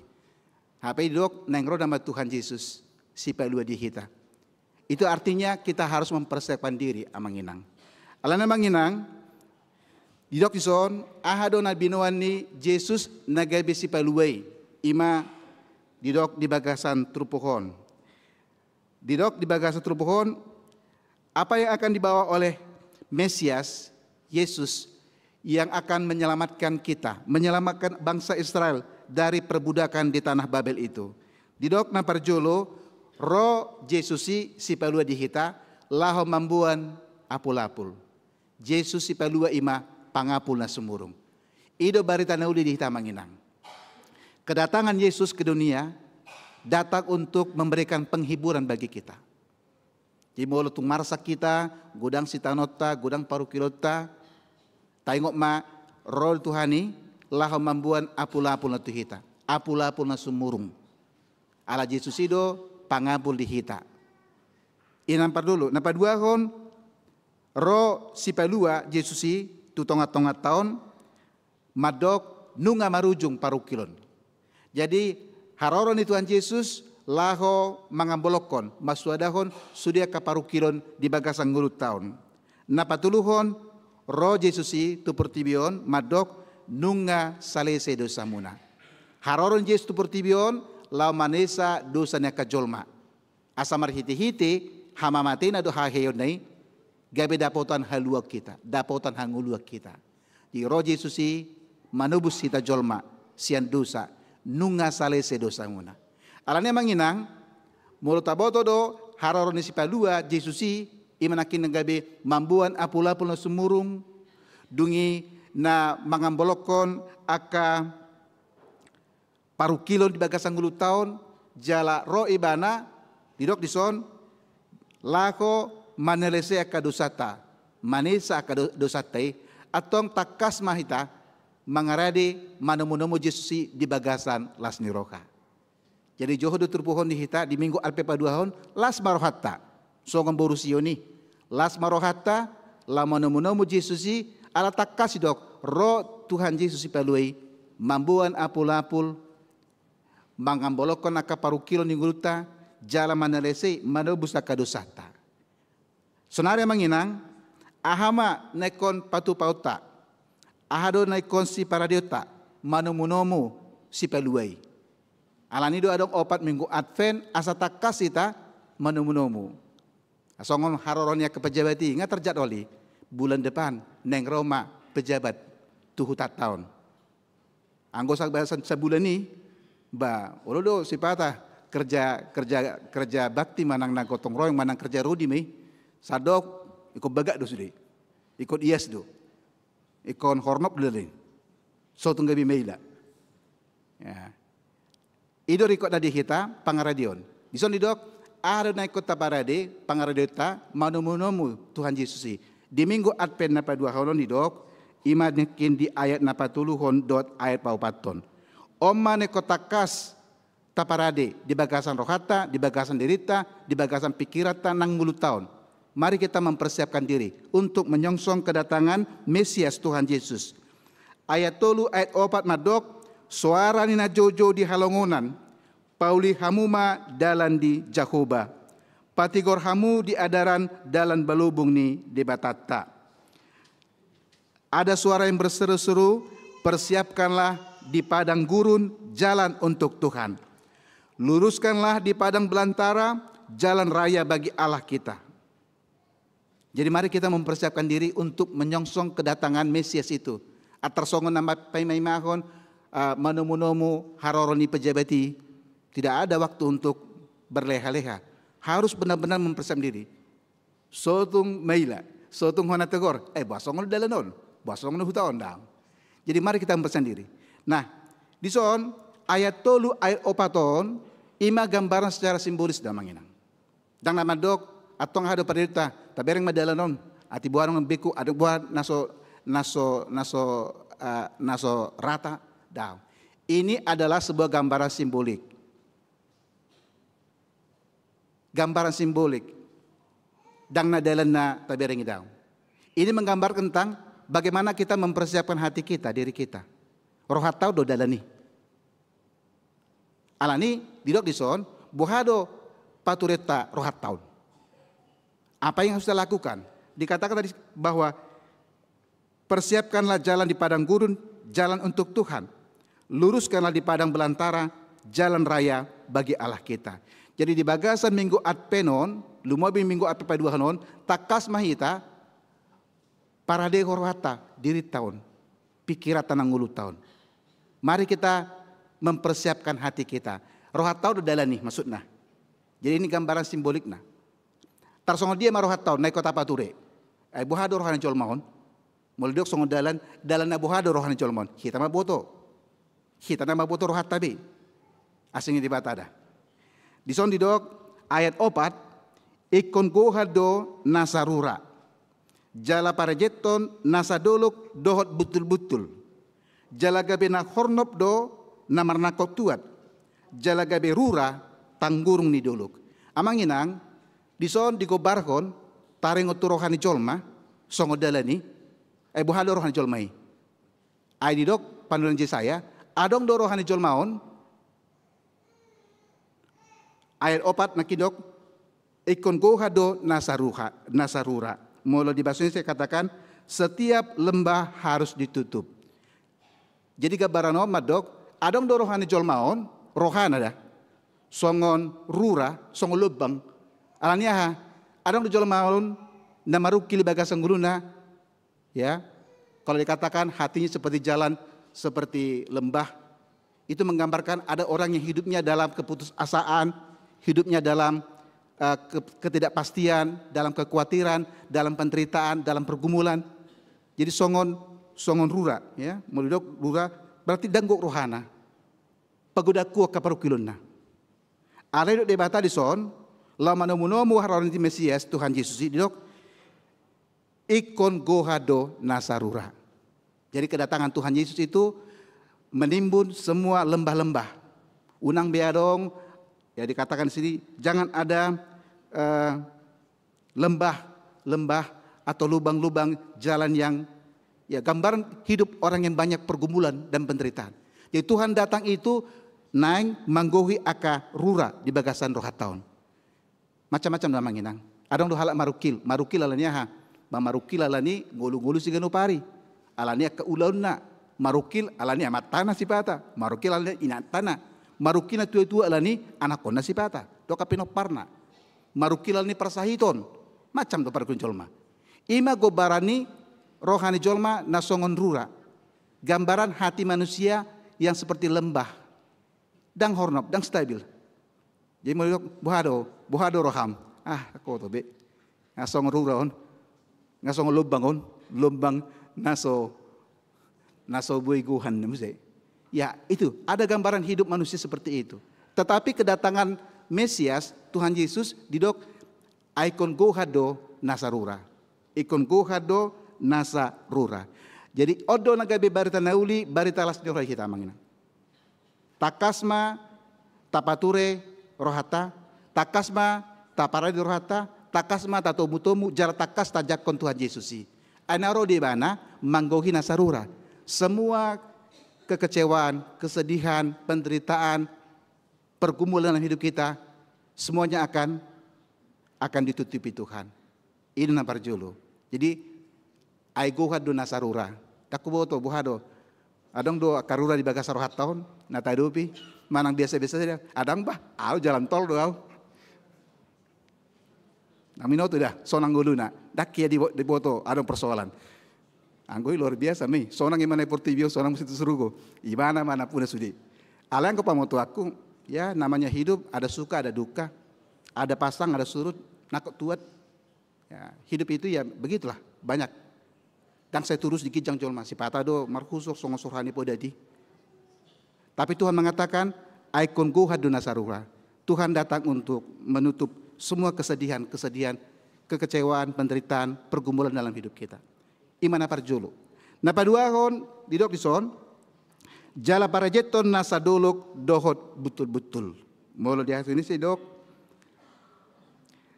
Hape didok naeng ro nama Tuhan Yesus Sipalua di hita. Itu artinya kita harus mempersiapkan diri, Amang Inang. Alana, Amang Inang, didok dison, aha do na binoan ni Jesus na gabe Sipalua i, ima didok di bagasan turpuk on. Didok di bagasan turpuk on, apa yang akan dibawa oleh Mesias, Yesus, yang akan menyelamatkan kita, menyelamatkan bangsa Israel dari perbudakan di tanah Babel itu. Didok na parjolo, ro Jesus i Sipalua di hita, laho mamboan apul-apul. Jesus Sipalua ima pangapul na sumurung. I do barita na uli di hita, Amang Inang. Kedatangan Yesus ke dunia datang untuk memberikan penghiburan bagi kita. Jadi molo tung marsak hita, godang sitanonta, godang parungkilonta, taingot ma, ro Tuhan i laho mamboan apul-apul na tu hita, apul-apul na sumurung. Ala Jesus i do pangapul di hita. I na parjolo. Na paduahon, ro Sipalua Jesus i tu tonga-tonganta on, mandok nunga marujung parungkilon. Jadi, haroro ni Tuhan Jesus laho mangambolongkon, masuadahon sude angka parungkilon di bagasan ngolunta on. Na patoluhon, ro Jesus i tu portibi on, mandok nunga salese dosamuna. Haroro ni Jesus tu portibi on laho manesa dosa ni angka jolma. Asa marhite-hite hamamatena dohot haheheonna i, gabe dapotan haluaon hita, dapotan hangoluan hita. Jadi ro Jesus i manobus hita jolma sian dosa, nunga salese dosamuna. Alani, Amang Inang, molo taboto do haroro ni Sipalua Jesus i, ima nangkin na gabe mamboan apul-apul na sumurung, dung i na mangambolongkon angka parungkilon di bagasan ngolunta on, jala ro ibana, didok dison, laho manalese angka dosanta, manesa angka do-, dosanta i, antong tangkas ma hita mangarade, manomu-nomu Jesus i di bagasan las ni roha. Jadi, jo do turpuk on di hita di Minggu Advent paduahon, las ma rohanta. Songon boru Sion i, las ma rohanta, laho manomu-nomu Jesus i, ala tangkas didok, ro Tuhan Jesus Sipalua i, mamboan apul-apul, mangambolongkon angka parungkilon ni ngolunta, jala manalese, manobus angka dosanta. Saonari, Amang Inang, aha ma na ingkon patupaonta, aha do na ingkon siparadeonta, manomu-nomu Sipalua i. Alani do adong opat Minggu Advent, asa tangkas hita manomu-nomu. Songon haroro ni angka pejabat i, nga tarjalo i, bulan depan naeng ro ma pejabat tu hutanta on. Anggo sa-, bagasan sabulan i, ba, olo do sipata kerja, kerja, kerja bakti manang na gotong royong manang kerja rodi ma i, sadok ingkon bagak do sude, ingkon ias do, ingkon hornop do dalan i. So tung gabe maila. Ya. I do ringkot na di hita pangaradeon. Dison didok, aha do na ingkon taparade pangaradeonta manomu-nomu Tuhan Jesus i. Di Minggu Advent na paduahon on didok, ima nangkin di ayat na patoluhon dohot ayat paopathon. On ma na ingkon tangkas taparade di bagasan rohanta, di bagasan dirinta, di bagasan pikiranta nang ngolunta on. Mari kita mempersiapkan diri untuk menyongsong kedatangan Mesias Tuhan Yesus. Ayat tolu, ayat opat mandok, soara ni na joujou di halongonan, pauli hamu ma dalan ni Jahowa. Patigor hamu di adaran dalan balobung ni Debatanta. Ada suara yang berseru-seru, persiapkanlah di padang gurun jalan untuk Tuhan. Luruskanlah di padang belantara jalan raya bagi Allah kita. Jadi mari kita mempersiapkan diri untuk menyongsong kedatangan Mesias itu. Atar songon na ma-, paima-imahon, eh, manomu-nomu haroro ni pejabat i. Tidak ada waktu untuk berleha-leha. Harus benar-benar mempersiapkan diri. So tung maila, so tung hona tegor, eh, boha songon dalan on, boha songon huta on, daong. Jadi mari kita mempersiapkan diri. Nah, dison ayat tolu, ayat opat on, ima gambaran secara simbolis da, Amang Inang. Ndang na mandok, antong aha do pardeta, tabereng ma dalan on, atik boha nang beku, atik boha na so, na so, na so, eh, na so rata, Daong. Ini adalah sebuah gambaran simbolik. Gambaran simbolik. Ndang na dalan na tabereng i daong. Ini menggambarkan tentang bagaimana kita mempersiapkan hati kita, diri kita. Rohanta on do dalan i. Alani didok dison, boha do paturenta rohanta on. Apa yang harus kita lakukan? Dikatakan tadi bahwa persiapkanlah jalan di padang gurun, jalan untuk Tuhan. Luruskanlah di padang belantara jalan raya bagi Allah kita. Jadi di bagasan Minggu Advent on, lumobi Minggu Advent paduahon on, tangkas ma hita paradehon rohanta, dirinta on, pikiranta nang ngolunta on. Mari kita mempersiapkan hati kita. Rohanta on do dalan i maksudna. Jadi ini gambaran simbolikna. Tarsongon dia ma rohanta on, na ingkon tapature. Ai boha do roha ni jolma on? Molo didok songon dalan, dalan na boha do roha ni jolma on? Hita ma boto. Hita na ma boto rohanta be. Asing ni Debata da. Dison didok ayat opat, ingkon gohan do nasa rura. Jala parejenhon nasa dolok dohot buntulbuntul. Jala gabe na hornop do na marnangkok tuat. Jala gabe rura tanggurung ni dolok. Amang inang, dison digombarhon taringot tu roha ni jolma, songon dalan i, ai boha do roha ni jolma i? Ai didok panurirang Jesaya, adong do roha ni jolma on, ayat opat nangkin didok, ingkon gohan do nasa ruha, nasa rura. Molo di bahasa Indonesia katakan, setiap lembah harus ditutup. Jadi gambaran on mandok, adong do roha ni jolma on, rohana da. Songon rura, songon lombang. Alani aha? Adong do jolma on, na marungkil di bagasan ngoluna, ya. Kalau dikatakan hatinya seperti jalan, seperti lembah, itu menggambarkan ada orang yang hidupnya dalam keputusasaan, hidupnya dalam eh, ke- ketidakpastian, dalam kekhawatiran, dalam penderitaan, dalam pergumulan. Jadi songon, songon rura, ya, molo didok rura berarti ndang gok rohana. Pagodangku angka parungkilonna. Alai didok Debata dison, laho manomunomu haroro ni Mesias, Tuhan Yesus i, didok, ingkon gohan do nasa rura. Jadi kedatangan Tuhan Yesus itu menimbun semua lembah-lembah. Unang be adong, ya, dikatakan di sini, jangan ada eh, lembah-lembah atau lubang-lubang jalan yang, ya, gambaran hidup orang yang banyak pergumulan dan penderitaan. Jadi Tuhan datang itu naeng manggohi angka rura di bagasan rohanta on. Macam-macam do amang inang. Adong do halak marungkil. Marungkil alani aha? Ba marungkil alani ngolu-ngolu siganup ari. Alani angka ulaonna. Marungkil alani amantana sipata. Marungkil alani inantana. Marungkil na tua-tua alani anakkonna sipata. Dohot angka pinomparna. Marungkil alani parsahiton. Macam do parungkilon jolma. I ma gombaran ni roha ni jolma na songon rura. Gambaran hati manusia yang seperti lembah. Ndang hornop, ndang stabil. Jadi molo didok, boha do, boha do roham? Ah, anggo oto be. Nga songon rura on. Nga songon lombang on. Lombang na so, na so boi gohan muse. Ya, itu ada gambaran hidup manusia seperti itu. Tetapi kedatangan Mesias, Tuhan Yesus, didok, ai ingkon gohan do nasa rura. Ingkon gohan do nasa rura. Jadi on do na gabe barita na uli, barita las ni roha i hita amang inang. Tangkas ma tapature rohanta, tangkas ma taparade rohanta, tangkas ma tatomu-tomu, jala tangkas tajangkon Tuhan Yesus i. Ai na ro do Ibana manggohi nasa rura. Semua kekecewaan, kesedihan, penderitaan, pergumulan dalam hidup kita, semuanya akan, akan ditutupi Tuhan. Ini na parjolo. Jadi, ai gohan do nasa rura. Ndang huboto, boha do. Adong do angka rura di bagasan rohanta on, na tadopi, manang biasa-biasa saja. Adong bah, au jalan tol do au. Nang minoto da, sonang ngoluna. Ndang hea dibo-, diboto, adong persoalan. Anggo i luar biasa ma i, sonang Ibana i portibi on, sonang muse tu surugo. Ibana ma nampuna sude. Alai anggo pamotoanku, ya namanya hidup, ada suka, ada duka. Ada pasang, ada surut, nangkok tuat. Ya, hidup itu ya begitulah, banyak. Ndang sai turus di ginjang jolma, sipata do marhusor songon so roha ni podat i. Tapi Tuhan mengatakan, ai ingkon gohan do nasa rura. Tuhan datang untuk menutup semua kesedihan-kesedihan, kekecewaan, penderitaan, pergumulan dalam hidup kita. I ma na parjolo. Na paduahon, didok dison, Jala parejenton nasa dolok dohot butul-butul. Molo di bahasa Indonesia didok,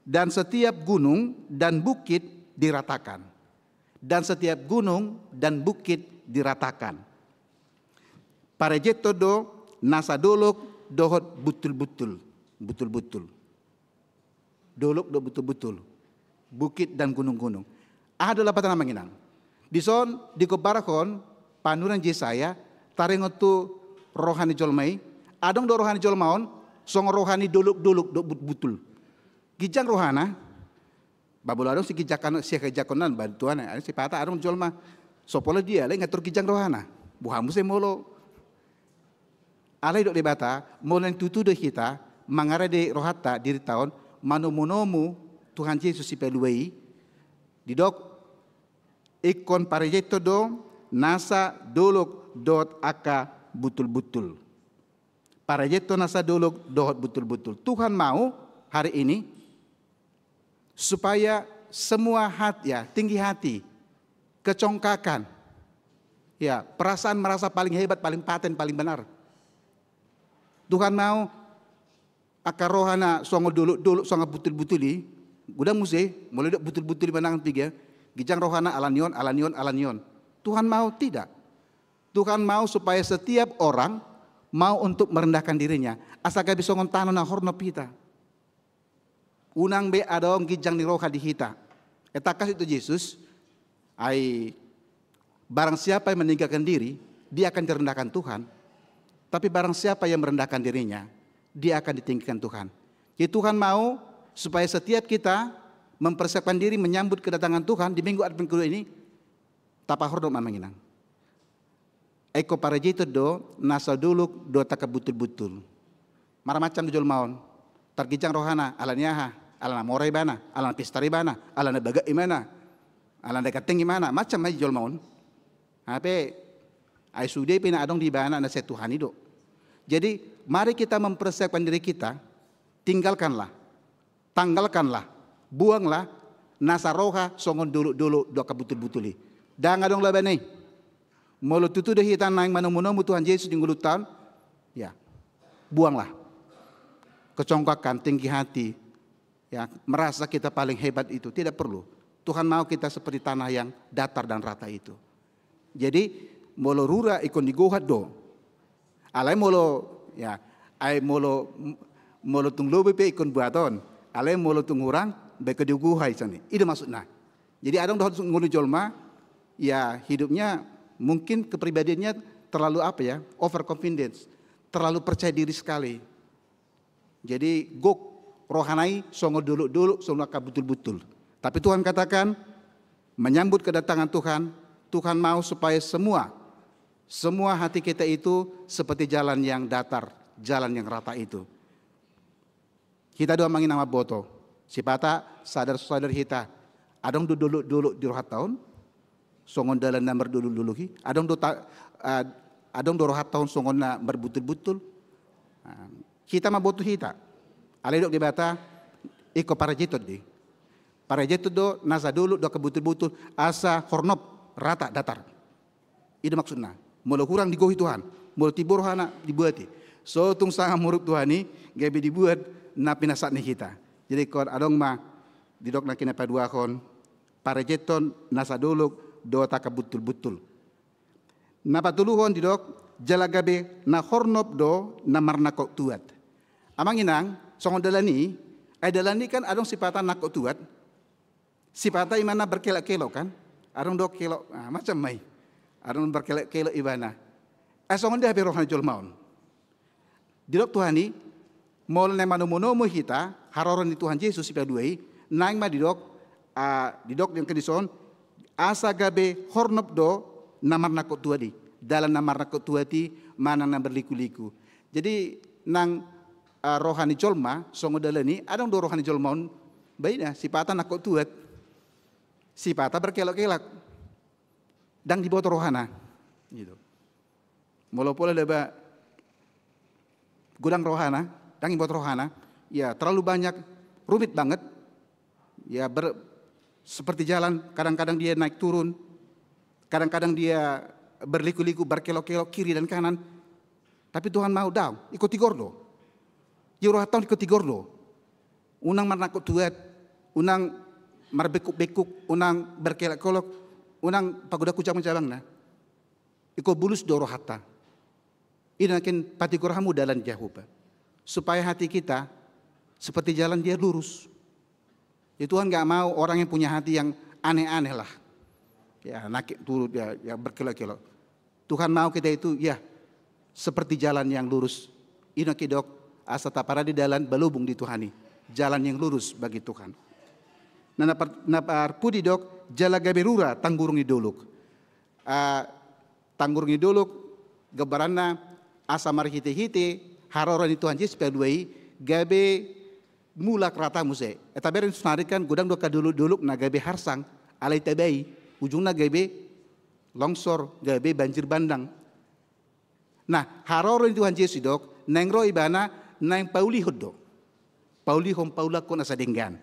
dan setiap gunung dan bukit diratakan. Dan setiap gunung dan bukit diratakan. Parejenton do nasa dolok dohot butul-butul. Butul-butul. Dolok dohot butul-butul, bukit dan gunung-gunung. Aha do lapatan, Amang Inang? Dison digombarhon panurirang Jesaya, taringot tu roha ni jolma i. Adong do roha ni jolma on songon roha ni dolok-dolok dohot butul-butul. Ginjang rohana. Ba molo adong siginjang, sihaginjanghon bantuan, sipata adong jolma so pola dia, alai nga tor ginjang rohana. Boha muse molo Alai didok Debata, molo naeng tutu do hita mangarade rohanta, dirinta on, manomu-nomu Tuhan Jesus Sipalua i, didok, ingkon parejenton do nasa dolok dohot angka butul-butul. Parejenton nasa dolok dohot butul-butul. Tuhan mau hari ini supaya semua hati, ya, tinggi hati, kecongkakan, ya, perasaan merasa paling hebat, paling paten, paling benar. Tuhan mau angka rohana songon dolok-dolok, songon butul-butul i. Godang muse molo didok butul-butul i manang piga, ginjang rohana ala ni on, ala ni on, ala ni on. Tuhan mau tidak. Tuhan mau supaya setiap orang mau untuk merendahkan dirinya. Asa gabe songon tano na hornop hita. Unang be adong ginjang ni roha di hita. Ai tangkas do tu Jesus, ai barang siapa yang meninggikan diri, dia akan direndahkan Tuhan. Tapi barang siapa yang merendahkan dirinya, dia akan ditinggikan Tuhan. Jadi Tuhan mau supaya setiap kita mempersiapkan diri menyambut kedatangan Tuhan di Minggu Advent kedua ini, tapahornop ma, Amang Inang. Ai ingkon parejenton do nasa dolok dohot angka butul-butul. Marmacam do jolma on. Targinjang rohana, ala ni aha? Ala na mora ibana, ala na pistar ibana, ala na bagak ibana, ala na ganteng ibana, macam ma i jolma on. Hape ai sude pe na adong di ibana na sian Tuhan i do. Jadi mari kita mempersiapkan diri kita, tinggalkanlah, tanggalkanlah, buanglah nasa roha songon dolok-dolok dohot angka butul-butul i. Ndang adong labana i. Molo tutu do hita naeng manomu-nomu Tuhan Jesus di ngolunta on, ya, buanglah kecongkakan, tinggi hati, ya, merasa kita paling hebat, itu tidak perlu. Tuhan mau kita seperti tanah yang datar dan rata itu. Jadi molo rura ingkon digohat do. Alai molo, ya, ai molo, molo tung lobei pe ingkon buaton. Alai molo tung hurang, baen digohai sani. I do maksudna. Jadi adong dohot ngolu jolma, ya, hidupnya mungkin kepribadiannya terlalu apa ya, overconfidence, terlalu percaya diri sekali. Jadi gok rohana i songon dolok-dolok, songon angka butul-butul. Tapi Tuhan katakan, menyambut kedatangan Tuhan, Tuhan mau supaya semua, semua hati kita itu seperti jalan yang datar, jalan yang rata itu. Hita do, Amang Inang, mamboto. Sipata sadar-sadar hita. Adong do dolok-dolok di rohanta on, songon dalan na mardolok-dolok i. Adong do ta-, ah, adong do rohanta on songon na marbutul-butul. Ah, hita mamboto hita. Alai didok Debata, ingkon parejenton do i. Parejenton do nasa dolok dohot angka butul-butul, asa hornop, rata, datar. I do maksudna. Molo hurang digohi Tuhan, molo timbo rohana dibuati. So tung sanga muruk Tuhan i, gabe dibuat na pinasahat ni hita. Jadi ingkon adong ma, didok nangkin na paduahon, parejenton nasa dolok dohot angka butul-butul. Na patoluhon didok, jala gabe na hornop do na marnangkok tuat. Amang Inang, songon dalan i, ai dalan i kan adong sipata nangkok tuat, sipata ibana berkelok-kelok kan? Adong do kelok, ah, macam ma i. Adong berkelok-kelok ibana. Eh, songon dia hape roha ni jolma on. Didok Tuhan i, molo naeng manomu-nomu hita, haroro ni Tuhan Jesus Sipalua i, naeng ma didok, ah, didok di angka dison, asa gabe hornop do na marnangkok tuat i. Dalan na marnangkok tuat i, manang na berliku-liku. Jadi nang, ah, roha ni jolma, songon dalan i, adong do roha ni jolma on, baina, sipata nangkok tuat, sipata berkelok-kelok. Ndang diboto rohana. Gitu. Molo pola daba godang rohana, ndang diboto rohana, ya terlalu banyak, rumit banget. Ya ber-, seperti jalan, kadang-kadang dia naik turun, kadang-kadang dia, berliku-liku, berkelok-kelok kiri dan kanan. Tapi Tuhan mau, daong, ingkon tigor do. Di rohanta on ingkon tigor do. Unang marnangkok tuat, unang marbengkuk-bengkuk, unang berkelok-kelok, unang pagodangkon jabang-jabangna. Ingkon bulus do rohanta. I do nangkin patigor hamu dalan Jahowa, supaya hati kita seperti jalan dia lurus. Ya, Tuhan nggak mau orang yang punya hati yang aneh-aneh lah. Ya, nangkok turut, ya, ya berkelok-kelok. Tuhan mau kita itu, ya, seperti jalan yang lurus. I do nangkin didok, asa taparade dalan balobung di Tuhan i. Jalan yang lurus bagi Tuhan. Nah, na par-, na parpudi didok, jala gabe rura tanggurung ni dolok. Ah, tanggurung ni dolok, gambaranna asa marhite-hite haroro ni Tuhan Jesus palua i, gabe mulak rata muse. Eh, tabereng sonari kan godang do angka dolok-dolok na gabe harsang, alai tabai, ujungna gabe longsor, gabe banjir bandang. Nah, haroro ni Tuhan Jesus didok, naeng ro ibana, naeng paulihon do. Paulihon, paulakhon asa denggan.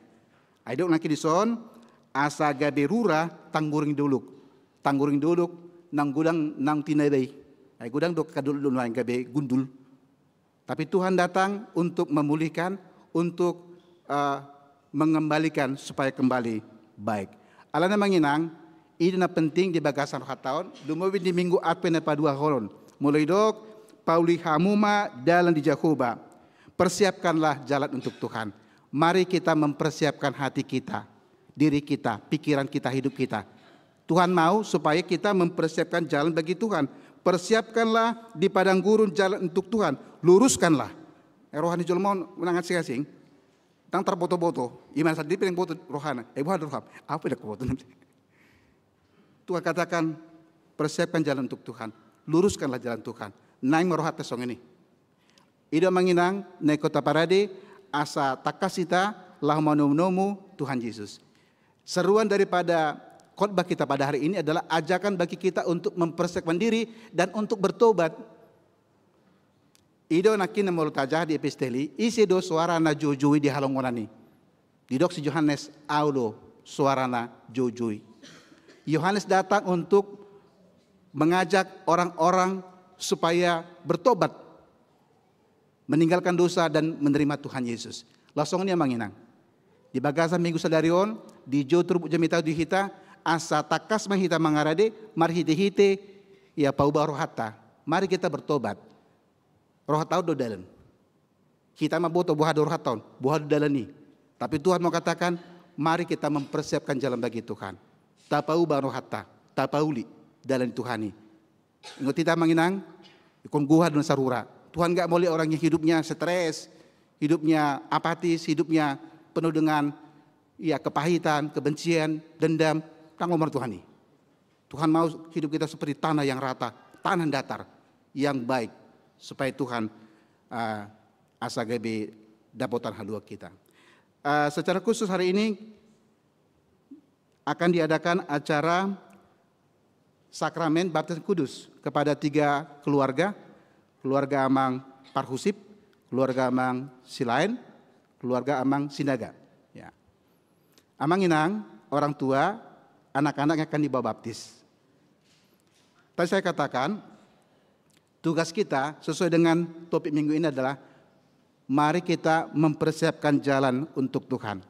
Ai didok nangkin dison, asa gabe rura tanggurung ni dolok. Tanggurung ni dolok, naung godang, naung tinabai. Ai godang do angka dolok-dolok na gabe gundul. Tapi Tuhan datang untuk memulihkan, untuk, eh, mengembalikan supaya kembali baik. Alana amang inang, i do na penting di bagasan rohanta on, lumobi di Minggu Advent na paduahon on. Molo didok, pauli hamu ma dalan di Jahowa. Persiapkanlah jalan untuk Tuhan. Mari kita mempersiapkan hati kita, diri kita, pikiran kita, hidup kita. Tuhan mau supaya kita mempersiapkan jalan bagi Tuhan. Persiapkanlah di padang gurun jalan untuk Tuhan. Luruskanlah. Eh, roha ni jolma on unang asing-asing. Ndang tarboto-boto. Ima sandiri pe ndang boto rohana. Eh, boha do roham? Apa yang boto nanti? Tuhan katakan, persiapkan jalan untuk Tuhan. Luruskanlah jalan Tuhan. Naeng ma rohanta songon i. I do amang inang, na ingkon taparade, asa tangkas hita laho manomu-nomu Tuhan Jesus. Seruan daripada khotbah kita pada hari ini adalah ajakan bagi kita untuk mempersiapkan diri dan untuk bertobat. I do nangkin na molo tajaha di epistel i, ise do soara na joujou i di halongonan i? Didok si Johannes, au do soara na joujou i. Yohanes datang untuk mengajak orang-orang supaya bertobat, meninggalkan dosa dan menerima Tuhan Yesus. Laos songon i amang inang. Di bagasan Minggu sadari on, dijou turpuk jamita on di hita, asa tangkas ma hita mangarade, marhite-hite, ya, paubah rohanta. Mari kita bertobat. Rohanta on do dalan. Hita ma boto boha do rohanta on, boha do dalan i. Tapi Tuhan mau katakan, mari kita mempersiapkan jalan bagi Tuhan. Tapaubah rohanta, tapauli dalan Tuhan i. Ingot hita amang inang, ingkon goha do na sarura. Tuhan nggak mau lihat orang yang hidupnya stres, hidupnya apatis, hidupnya penuh dengan, ya, kepahitan, kebencian, dendam. Ndang lomo Tuhan i. Tuhan mau hidup kita seperti tanah yang rata, tanah datar, yang baik, supaya Tuhan, eh, asa gabe dapotan haluaon hita. Eh, secara khusus hari ini akan diadakan acara sakramen baptisan kudus kepada tiga keluarga, keluarga amang Parhusip, keluarga amang Silaen, keluarga amang Sinaga. Ya. Amang inang, orang tua, anak-anak yang akan dibawa baptis. Tadi saya katakan, tugas kita sesuai dengan topik minggu ini adalah mari kita mempersiapkan jalan untuk Tuhan.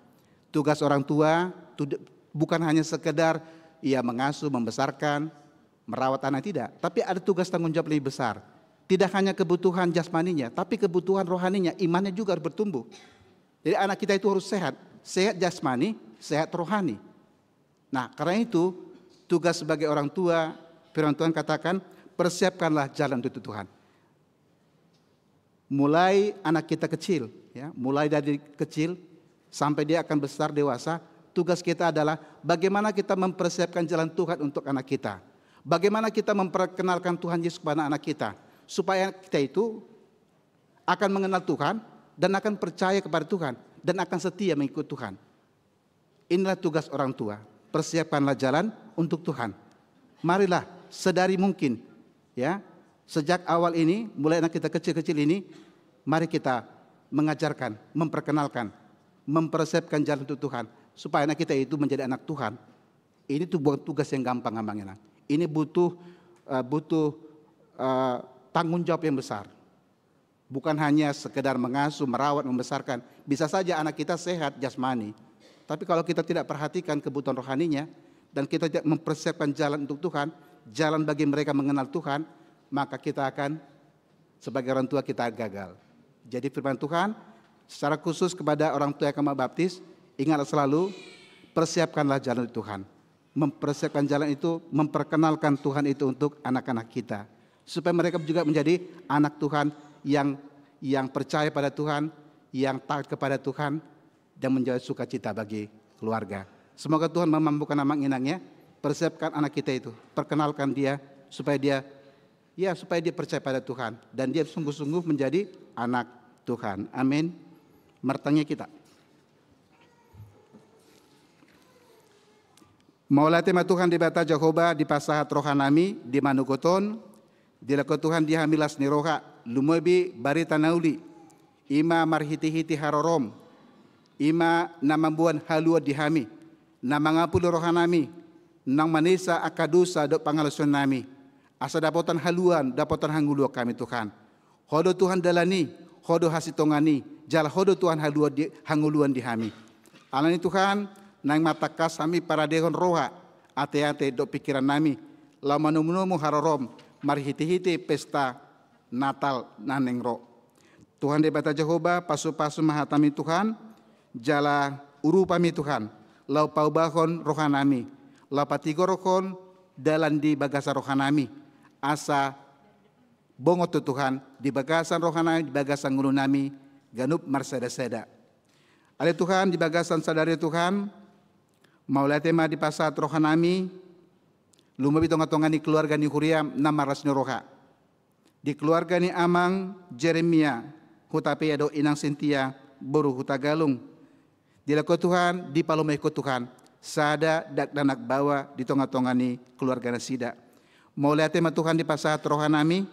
Tugas orang tua tu-, bukan hanya sekedar ia mengasuh, membesarkan, merawat anak, tidak. Tapi ada tugas tanggung jawab lebih besar. Tidak hanya kebutuhan jasmaninya, tapi kebutuhan rohaninya, imannya juga harus bertumbuh. Jadi anak kita itu harus sehat, sehat jasmani, sehat rohani. Nah, karena itu tugas sebagai orang tua, firman Tuhan katakan, persiapkanlah jalan untuk Tuhan. Mulai anak kita kecil, ya, mulai dari kecil sampai dia akan besar dewasa, tugas kita adalah bagaimana kita mempersiapkan jalan Tuhan untuk anak kita. Bagaimana kita memperkenalkan Tuhan Yesus kepada anak kita, supaya anak kita itu akan mengenal Tuhan dan akan percaya kepada Tuhan dan akan setia mengikut Tuhan. Inilah tugas orang tua. Persiapkanlah jalan untuk Tuhan. Marilah sedari mungkin, ya, sejak awal ini, mulai anak kita kecil-kecil ini, mari kita mengajarkan, memperkenalkan, mempersiapkan jalan untuk Tuhan, supaya anak kita itu menjadi anak Tuhan. Ini tuh bukan tugas yang gampang, amang inang. Ini butuh, eh, butuh, eh, tanggung jawab yang besar. Bukan hanya sekedar mengasuh, merawat, membesarkan. Bisa saja anak kita sehat jasmani, tapi kalau kita tidak perhatikan kebutuhan rohaninya dan kita tidak mempersiapkan jalan untuk Tuhan, jalan bagi mereka mengenal Tuhan, maka kita akan, sebagai orang tua, kita gagal. Jadi firman Tuhan secara khusus kepada orang tua yang akan baptis, ingatlah selalu, persiapkanlah jalan Tuhan. Mempersiapkan jalan itu, memperkenalkan Tuhan itu untuk anak-anak kita, supaya mereka juga menjadi anak Tuhan yang, yang percaya pada Tuhan, yang taat kepada Tuhan, dan menjadi sukacita bagi keluarga. Semoga Tuhan memampukan, Amang Inang, ya. Persiapkan anak kita itu, perkenalkan dia, supaya dia, ya, supaya dia percaya pada Tuhan dan dia sungguh-sungguh menjadi anak Tuhan. Amin. Martangiang hita. Mauliate ma Tuhan Debata Jahowa, dipasahat rohanami di manogot on, dilehon Tuhan di hami las ni roha, lumobi barita na uli, i ma marhite-hite harorom, i ma na mamboan haluaon di hami, na mangapuli rohanami, na manesa angka dosa dohot pangalaosionnami, asa dapotan haluaon, dapotan hangoluan hami, Tuhan. Ho do, Tuhan, dalan i, Ho do hasintongan i, jala Ho do, Tuhan, haluaon di, hangoluan di hami. Alani, Tuhan, naeng ma tangkas hami paradehon roha, ate-ate dohot pingkirannami, laho manomu-nomu harorom marhite-hite pesta Natal na naeng ro. Tuhan Debata Jahowa, pasu-pasu ma hatami, Tuhan, jala urupi hami, Tuhan, laho paubahon rohanami, laho patigorhon dalan di bagasan rohanami, asa bongot tu, Tuhan, di bagasan rohanami, di bagasan ngolunami, ganup marsada-sada. Ale Tuhan, di bagasan sadari, Tuhan, mauliate ma dipasahat rohanami, lumobi tonga-tonga ni keluarga ni huriam na marlas ni roha. Di keluarga ni Amang Jeremia Hutapea dohot Inang Sintia boru Hutagalung, dilehon Tuhan, dipalomohon Tuhan sada dakdanak baoa di tonga-tonga ni keluarga nasida. Mauliate ma, Tuhan, dipasahat rohanami,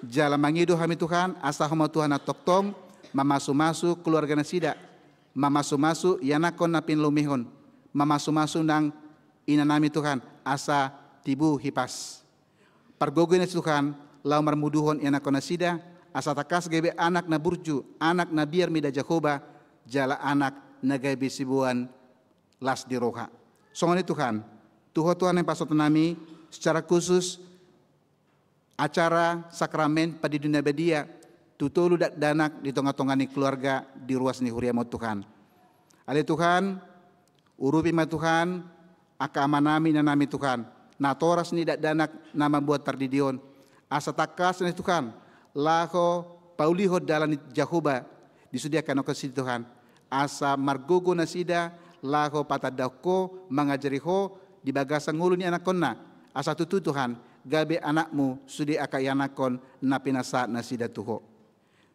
jala mangido hami, Tuhan, asa Ho ma, Tuhan, na tongtong mamasu-masu keluarga nasida, mamasu-masu ianakhon na pinalumehon, mamasu-masu nang inanami, Tuhan, asa tibu hipas. Pargogoi nasida, Tuhan, laho marmuduhon ianakhon nasida, asa tangkas gabe anak na burju, anak na biar mida Jahowa, jala anak na gabe siboan las ni roha. Songon i, Tuhan, tu Ho, Tuhan, naeng pasahatonnami secara khusus acara sakramen pandidion na badia tu tolu dakdanak di tonga-tonga ni keluarga di ruas ni huriam on, Tuhan. Ale Tuhan, urupi ma, Tuhan, angka amanami, inanami, Tuhan, natoras ni dakdanak na mamboan pardidion, asa tangkas nasida, Tuhan, laho paulihon dalan ni Jahowa di sude angka anakhon nasida, Tuhan, asa margogo nasida laho patandahon Ho, mangajari Ho di bagasan ngolu ni anakhonna, asa tutu, Tuhan, gabe anakmu sude angka ianakhon na pinasahat nasida tu Ho.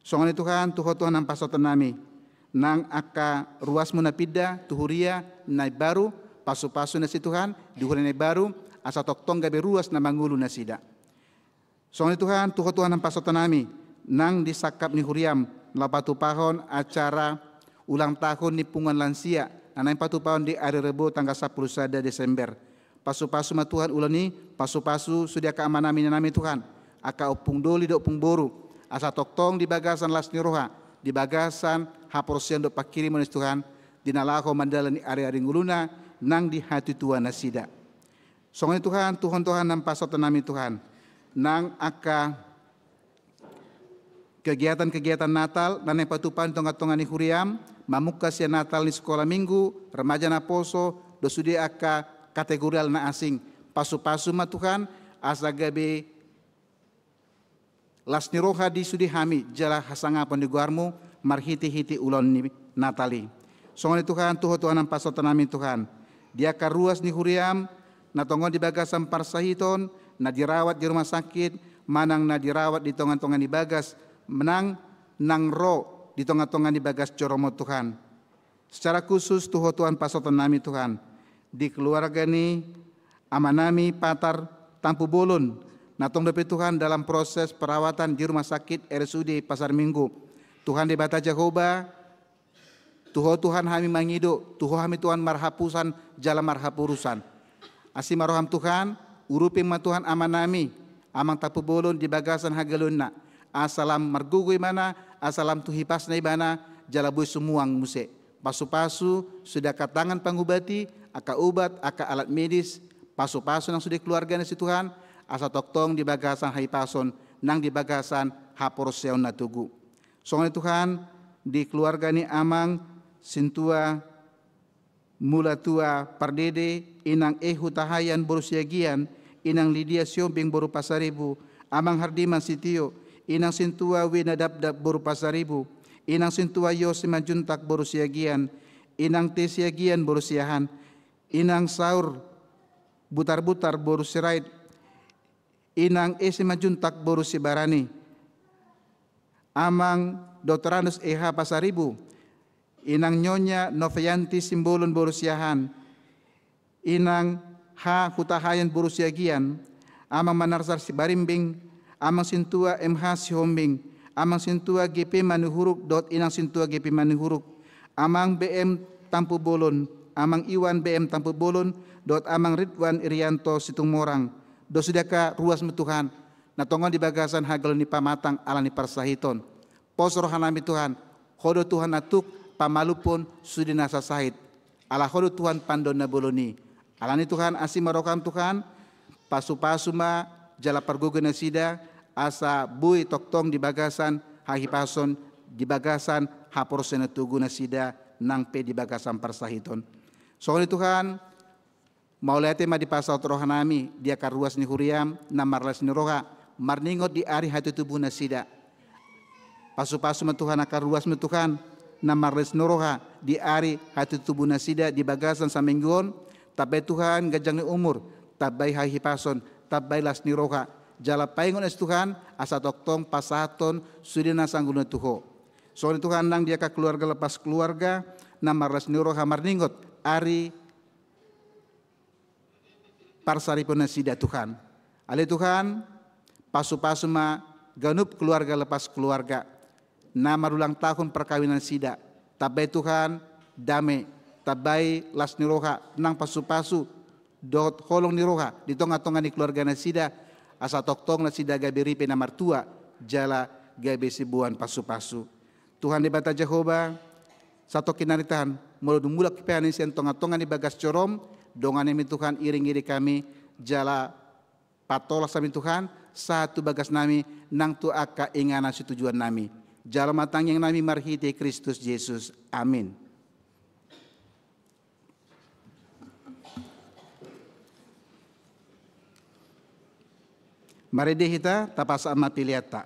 Songon i, Tuhan, tu Ho, Tuhan, hampasahatonnami nang angka ruasmu na pinda tu huria na imbaru, pasu-pasu nasida, Tuhan, di huria na imbaru, asa tongtong gabe ruas na mangolu nasida. Songon i, Tuhan, tu Ho, Tuhan, hampasahatonnami nang di sangkap ni huriam laho patupahon acara ulang tahun ni punguan lansia na naeng patupahon di ari Rebo tanggal sampulu sada Desember. Pasu-pasu ma, Tuhan, ulaon i, pasu-pasu sude angka amanami, inanami, Tuhan, angka ompung doli dohot ompung boru, asa tongtong di bagasan las ni roha, di bagasan haporseaon dohot panghirimon nasida, Tuhan, di na laho mandalani ari-ari ngoluna nang di hatutuan nasida. Songon i, Tuhan, tu Ho, Tuhan, hampasahatonnami, Tuhan, nang angka kegiatan-kegiatan Natal na naeng patupahon di tonga-tonga ni huriam, mamungka sian Natal ni sikola minggu, remaja naposo, dohot sude angka kategorial na asing. Pasu-pasu ma, Tuhan, asa gabe las ni roha di sude hami jala hasangapon di goarmu marhite-hite ulaon ni Natal i. Songon i, Tuhan, tu Ho, Tuhan, hampasahatonnami, Tuhan, di angka ruas ni huriam na tongon di bagasan parsahiton, na dirawat di rumah sakit, manang na dirawat di tonga-tonga ni bagas, manang na ro di tonga-tonga ni bagas joromu, Tuhan. Secara khusus tu Ho, Tuhan, pasahatonnami, Tuhan, di keluarga ni amanami Patar Tampubolon, na tong dope, Tuhan, dalam proses perawatan di rumah sakit R S U D Pasar Minggu. Tuhan Debata Jahowa, tu Ho, Tuhan, hami mangido, tu Ho hami, Tuhan, marhaposan jala marhaporusan. Asi ma roham, Tuhan, Urupi ma Tuhan amanami, amang Tampubolon di bagasan hagaleonna, asa lam margogo ibana, asa lam tu hipasna ibana, jala boi sumuang muse. Pasupasu sude angka tangan pangubati, angka ubat, angka alat medis, pasupasu nang sude keluargana si Tuhan, asa tongtong di bagasan hahipason, nang di bagasan haporseaon na togu. Songon i Tuhan, di keluarga ni amang sintua Mulatua Pardede, inang E Hutahayan boru Siagian, inang Lidia Sihombing boru Pasaribu, amang Hardiman Sitio, inang sintua Wina Dabdab boru Pasaribu, inang sintua Yose Manjuntak boru Siagian, inang T Siagian boru Siahaan, inang Saur Butarbutar boru Sirait, inang E Simanjuntak boru Sibarani, amang Doktor Anus E H Pasaribu, inang Nyonya Novianti Simbolon boru Siahaan, inang H Hutahayan boru Siagian, amang Manarsar Sibarimbing, amang sintua M H Sihombing, amang sintua G P Manihuruk dohot inang sintua G P Manihuruk, amang B M Tampubolon, amang Iwan B M Tampubolon dohot amang Ridwan Irianto Situmorang, dohot sude angka ruas ma Tuhan, na tongon di bagasan hagaleon ni pamatang ala ni parsahiton. Pos rohanami Tuhan, Ho do Tuhan na tuk pamalumhon sude na sasahit. Ala Ho do Tuhan pandohan na bolon i. Alani Tuhan, asi ma roham Tuhan, pasupasu ma jala pargogoi nasida, asa boi tongtong di bagasan hahipason, di bagasan haporseaon na togu nasida, nang pe di bagasan parsahiton. Songon i Tuhan, mauliate ma dipasahat rohanami di angka ruas ni huriam na marlas ni roha, marningot di ari hatutubu nasida. Pasupasu ma Tuhan angka ruas ma Tuhan na marlas ni roha di ari hatutubu nasida di bagasan saminggu on, tambai Tuhan ganjang ni umur, tambai hahipason, tambai las ni roha, jala paingot asi Tuhan, asa tongtong pasahathon sude na sanggulna tu Ho. Songon i Tuhan nang di angka keluarga lepas keluarga, na marlas ni roha marningot ari parsaripeon nasida Tuhan. Ale Tuhan, pasupasu ma ganup keluarga lepas keluarga na marulang tahun perkawinan nasida. Tambai Tuhan, dame, tambai las ni roha, nang pasupasu, dohot holong ni roha, di tonga-tonga ni keluarga nasida, asa tongtong nasida gabe ripe na martua, jala gabe siboan pasupasu. Tuhan Debata Jahowa, satongkin nari Tuhan, molo dung mulak hami sian tonga-tonga ni bagas joroM, donganmi Tuhan iring-iring hami, jala patolhas hami Tuhan, sahat tu bagasnami, nang tu angka inganan situjuannami. Jalo ma tangiangnami marhite Kristus Jesus. Amin. Marende hita, tapasahat ma peleanta.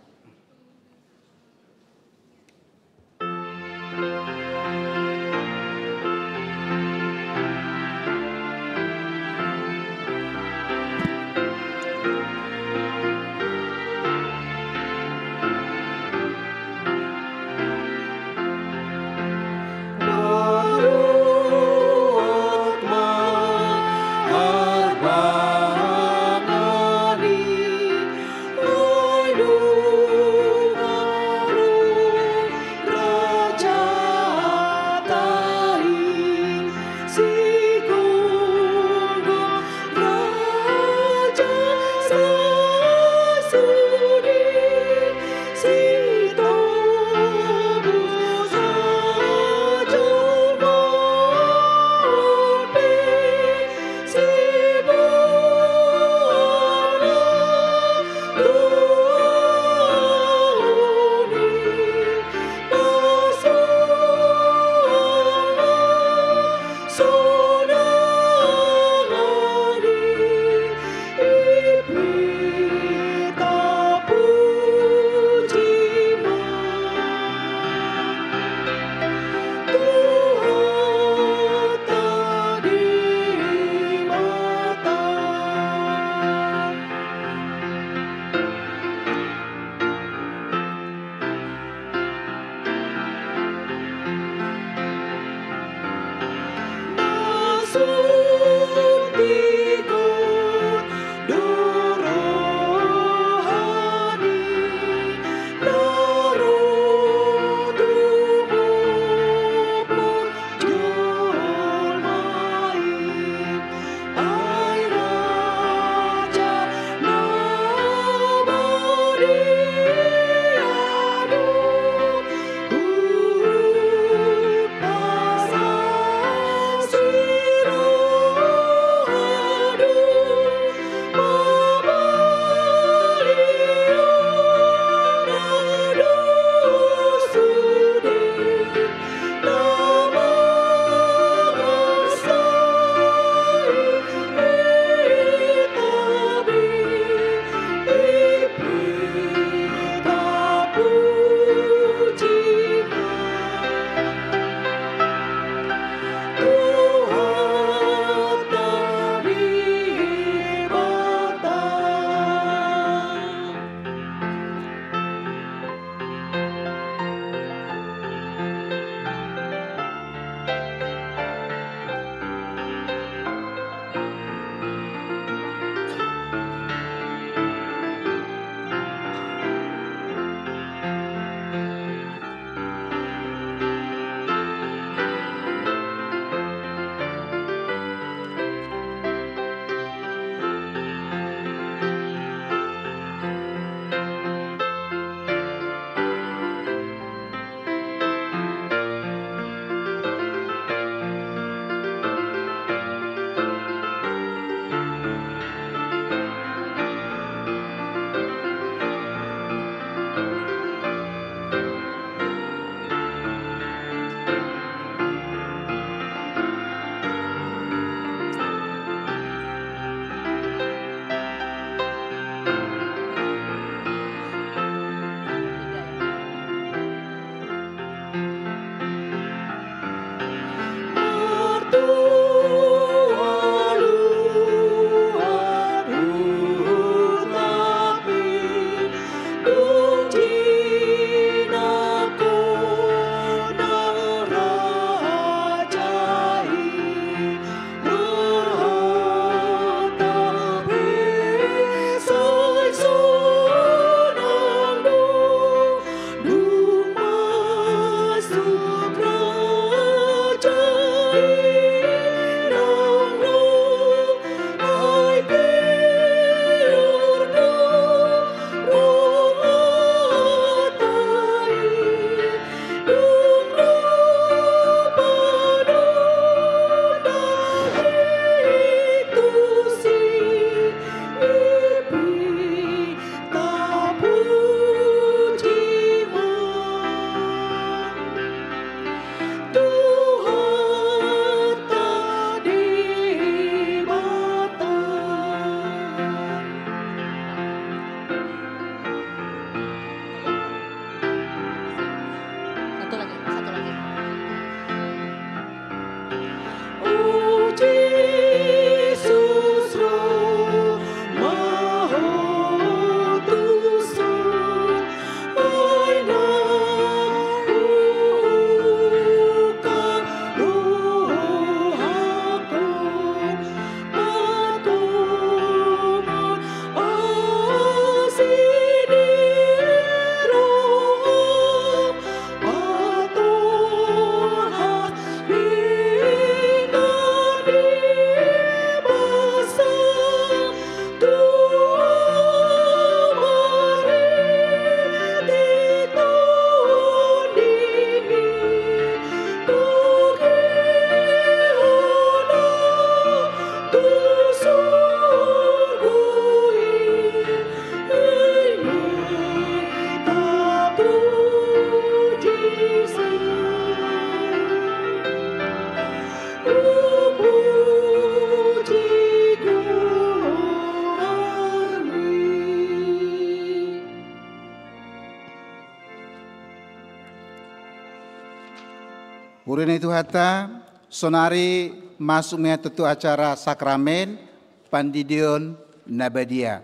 Huria ni Tuhanta, sonari masuk ma hita tu acara sakramen pandidion na badia.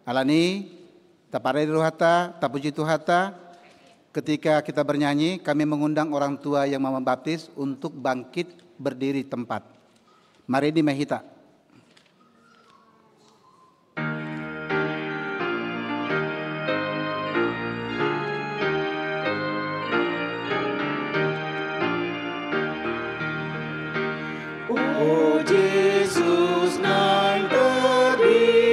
Alani, taparade rohanta, tapuji Tuhanta. Ketika kita bernyanyi, kami mengundang orang tua yang mau membaptis untuk bangkit berdiri tempat. Marende ma hita. O Jesus naeng tardidi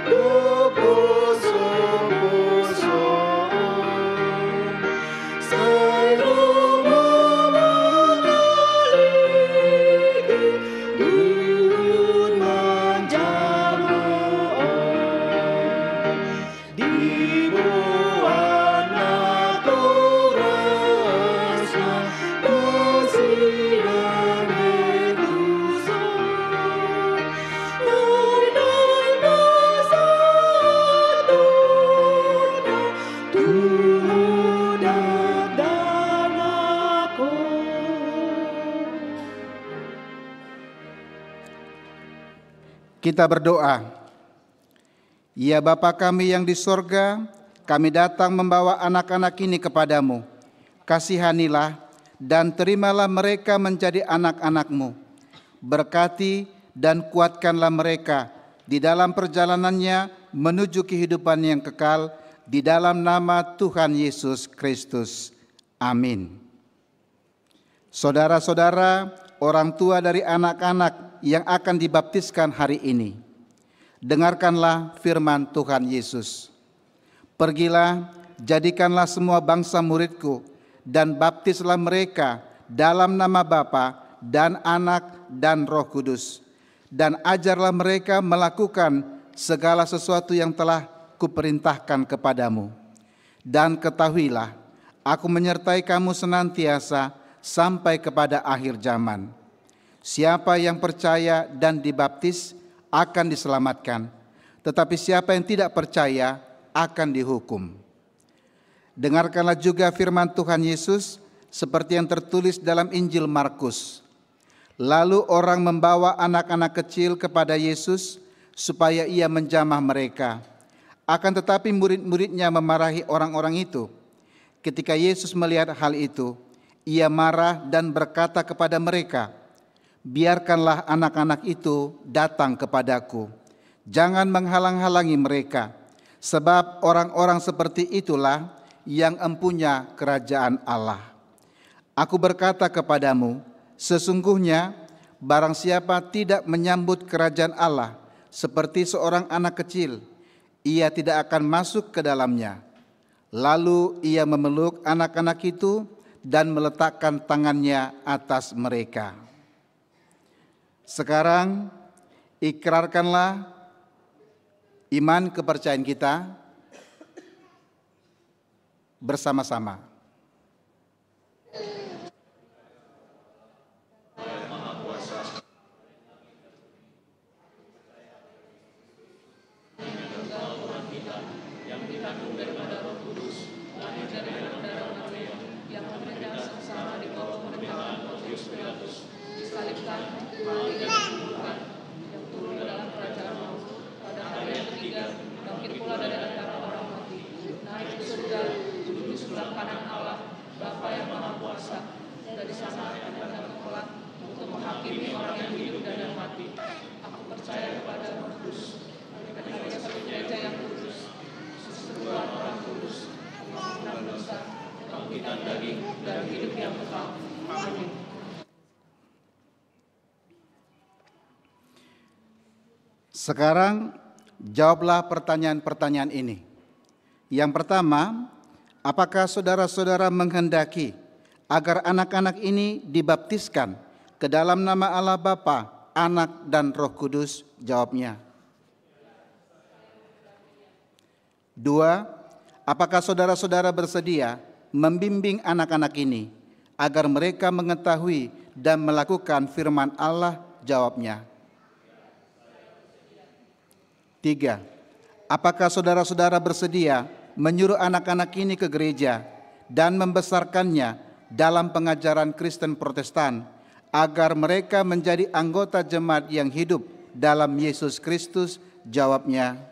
do poso-poso on. Sai ro ma mangalehon dohot manjalo on. Diboan natorasna na sinambetusan. Naeng-naeng pasahatonna tu Ho dakdanak on. Kita berdoa. Ya Bapa kami yang di sorga, kami datang membawa anak-anak ini kepada-Mu. Kasihanilah dan terimalah mereka menjadi anak-anak-Mu. Berkati dan kuatkanlah mereka di dalam perjalanannya menuju kehidupan yang kekal, di dalam nama Tuhan Yesus Kristus. Amin. Saudara-saudara, orang tua dari anak-anak yang akan dibaptiskan hari ini, dengarkanlah firman Tuhan Yesus. Pergilah, jadikanlah semua bangsa murid-Ku, dan baptislah mereka dalam nama Bapa dan Anak dan Roh Kudus. Dan ajarlah mereka melakukan segala sesuatu yang telah Kuperintahkan kepada-Mu. Dan ketahuilah, Aku menyertai kamu senantiasa sampai kepada akhir zaman. Siapa yang percaya dan dibaptis akan diselamatkan, tetapi siapa yang tidak percaya akan dihukum. Dengarkanlah juga firman Tuhan Yesus seperti yang tertulis dalam Injil Markus. Lalu orang membawa anak-anak kecil kepada Yesus supaya Ia menjamah mereka. Akan tetapi murid-murid-Nya memarahi orang-orang itu. Ketika Yesus melihat hal itu, Ia marah dan berkata kepada mereka, "Biarkanlah anak-anak itu datang kepada-Ku. Jangan menghalang-halangi mereka, sebab orang-orang seperti itulah yang empunya kerajaan Allah. Aku berkata kepadamu, sesungguhnya barang siapa tidak menyambut kerajaan Allah seperti seorang anak kecil, ia tidak akan masuk ke dalamnya." Lalu Ia memeluk anak-anak itu dan meletakkan tangan-Nya atas mereka. Sekarang, ikrarkanlah iman kepercayaan kita bersama-sama. Disalibkan, mati, dan dikuburkan, Ia turun ke dalam kerajaan Allah, pada hari yang ketiga bangkit pula dari antara orang mati, naik ke surga, duduk di sebelah kanan Allah, Bapa yang Maha Kuasa. Dari sana akan datang kelak untuk menghakimi orang yang hidup dan yang mati. Aku percaya kepada Roh Kudus, gereja yang kudus, persekutuan orang kudus, pengampunan dosa, kebangkitan daging, dan hidup yang kekal. Amin. Sekarang, jawablah pertanyaan-pertanyaan ini. Yang pertama, apakah saudara-saudara menghendaki agar anak-anak ini dibaptiskan ke dalam nama Allah Bapa, Anak, dan Roh Kudus? Jawabnya. Dua, apakah saudara-saudara bersedia membimbing anak-anak ini agar mereka mengetahui dan melakukan firman Allah? Jawabnya. Tiga, apakah saudara-saudara bersedia menyuruh anak-anak ini ke gereja dan membesarkannya dalam pengajaran Kristen Protestan, agar mereka menjadi anggota jemaat yang hidup dalam Yesus Kristus? Jawabnya,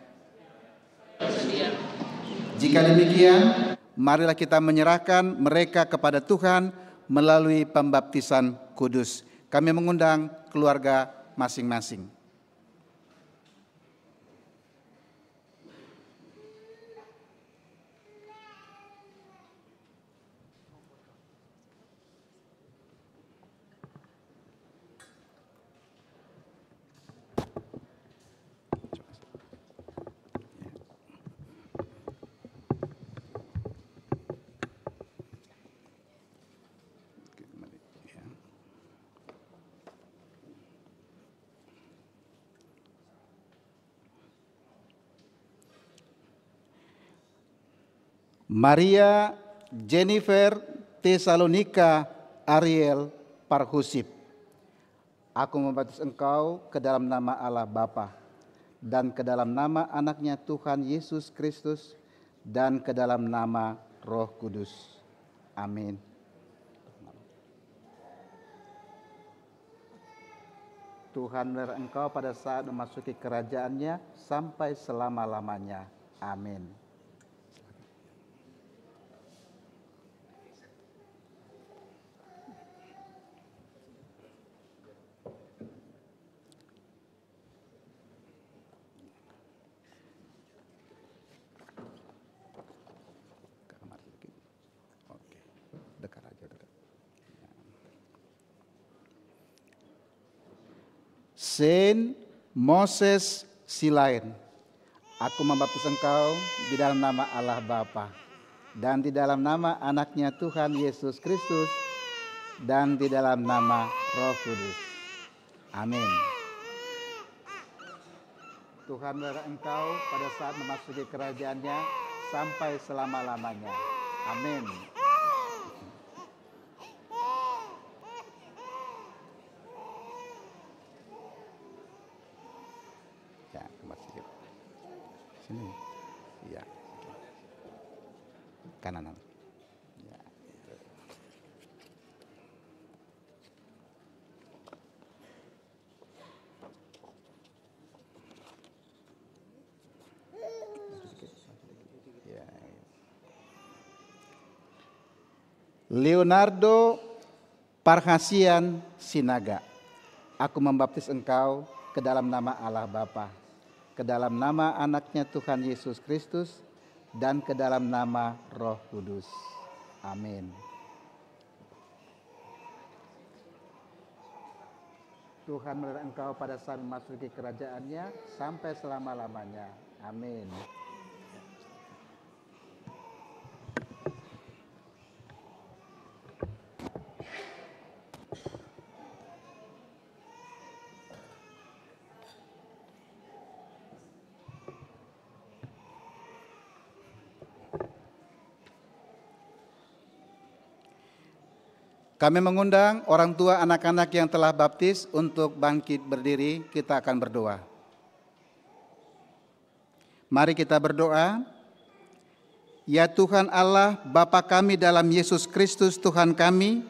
jika demikian, marilah kita menyerahkan mereka kepada Tuhan melalui pembaptisan kudus. Kami mengundang keluarga masing-masing. Maria Jennifer Tesalonika Ariel Parhusip. Aku membaptis engkau ke dalam nama Allah Bapa, dan ke dalam nama Anaknya Tuhan Yesus Kristus, dan ke dalam nama Roh Kudus. Amin. Tuhan memelihara engkau pada saat memasuki kerajaannya sampai selama-lamanya. Amin. Oke, dekat aja, dekat. Saint Moses Silaen, aku membaptis engkau di dalam nama Allah Bapa, dan di dalam nama Anaknya Tuhan Yesus Kristus, dan di dalam nama Roh Kudus. Amin. Tuhan memelihara engkau pada saat memasuki kerajaannya sampai selama-lamanya. Amin. Ya, kemar sedikit. Sini. Ya. Kanan. Ya. Leonardo Parhasian Sinaga, aku membaptis engkau ke dalam nama Allah Bapa, ke dalam nama Anaknya Tuhan Yesus Kristus, dan ke dalam nama Roh Kudus. Amin. Tuhan memelihara engkau pada saat memasuki kerajaannya sampai selama-lamanya. Amin. Kami mengundang orang tua anak-anak yang telah baptis untuk bangkit berdiri, kita akan berdoa. Mari kita berdoa. Ya Tuhan Allah, Bapa kami dalam Yesus Kristus Tuhan kami,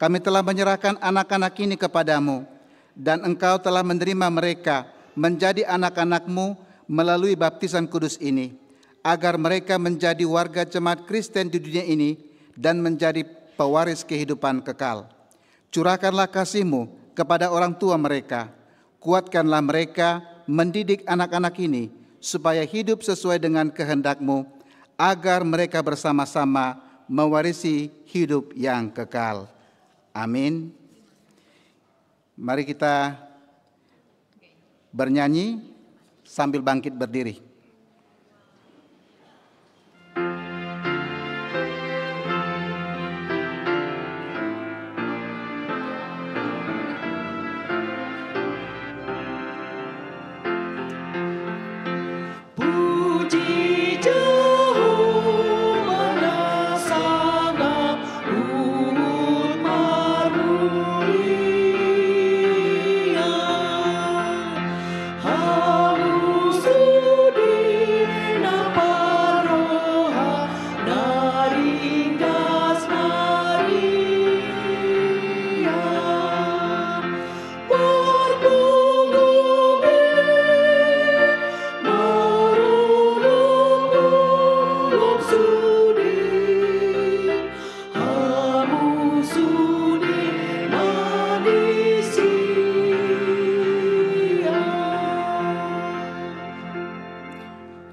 kami telah menyerahkan anak-anak ini kepadamu, dan Engkau telah menerima mereka menjadi anak-anakmu melalui baptisan kudus ini, agar mereka menjadi warga jemaat Kristen di dunia ini dan menjadi pewaris kehidupan kekal. Curahkanlah kasih-Mu kepada orang tua mereka. Kuatkanlah mereka mendidik anak-anak ini supaya hidup sesuai dengan kehendak-Mu, agar mereka bersama-sama mewarisi hidup yang kekal. Amin. Mari kita bernyanyi sambil bangkit berdiri.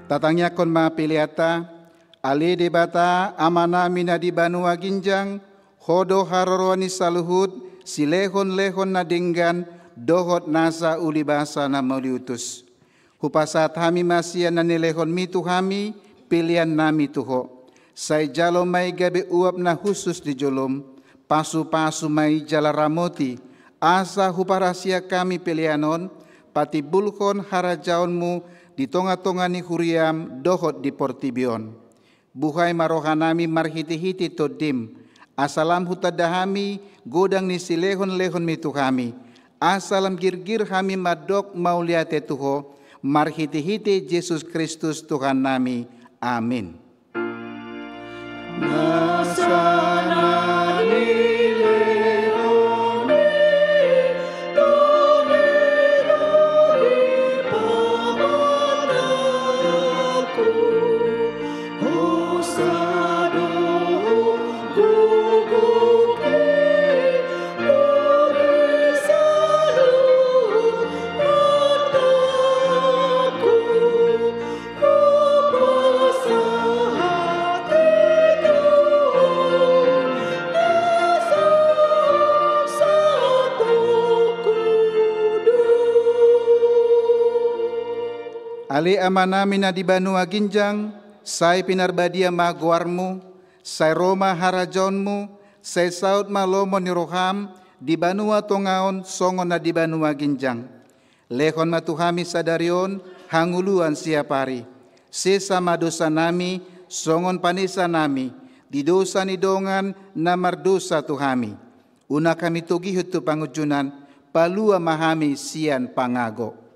Tatangiangkon ma peleanta. Ale Debata, Amanami na di banua ginjang, Ho do haroroan ni saluhut silehonlehon na denggan dohot nasa ulibasa na mauliutus. Hupasahat hami ma sian na nilehonMi tu hami peleannami tu Ho. Sai jalo ma i gabe uap na hushus di joloM. Pasupasu ma i jala ramoti, asa huparasiak hami pelean on patimbulhon harajaonMu di tongatonga ni huriaM dohot di portibi on. Buhai ma rohanami marhitehite TondiM, asa lam hutanda hami godang ni silehonlehonMi tu hami, asa lam girgir hami mandok mauliate tu Ho, marhitehite Jesus Kristus Tuhannami. Amin. Ale Amanami na di banua ginjang, sai pinarbadia ma goarMu, sai ro ma harajaonMu, sai saut ma lomo ni rohaM di banua tonga on songon na di banua ginjang. Lehon ma tu hami sadari on hangoluan siapari. Sesa ma dosanami songon panesanami di dosa ni dongan na mardosa tu hami. Unang hami togihon tu pangunjunan, palua ma hami sian pangago.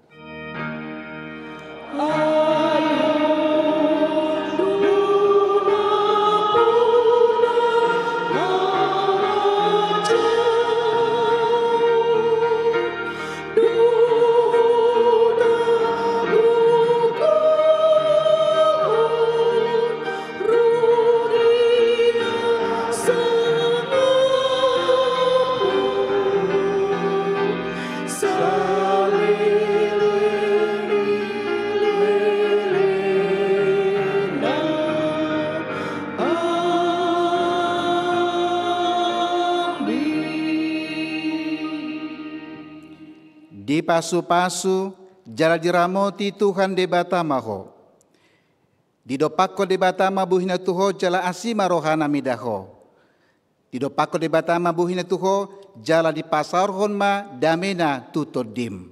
Dipasupasu jala diramoti Tuhan Debata ma ho. Didompakkon Debata ma bohina tu ho jala asi ma rohana mida ho. Didompakkon Debata ma bohina tu ho jala dipasaorhon ma damena tu tondim.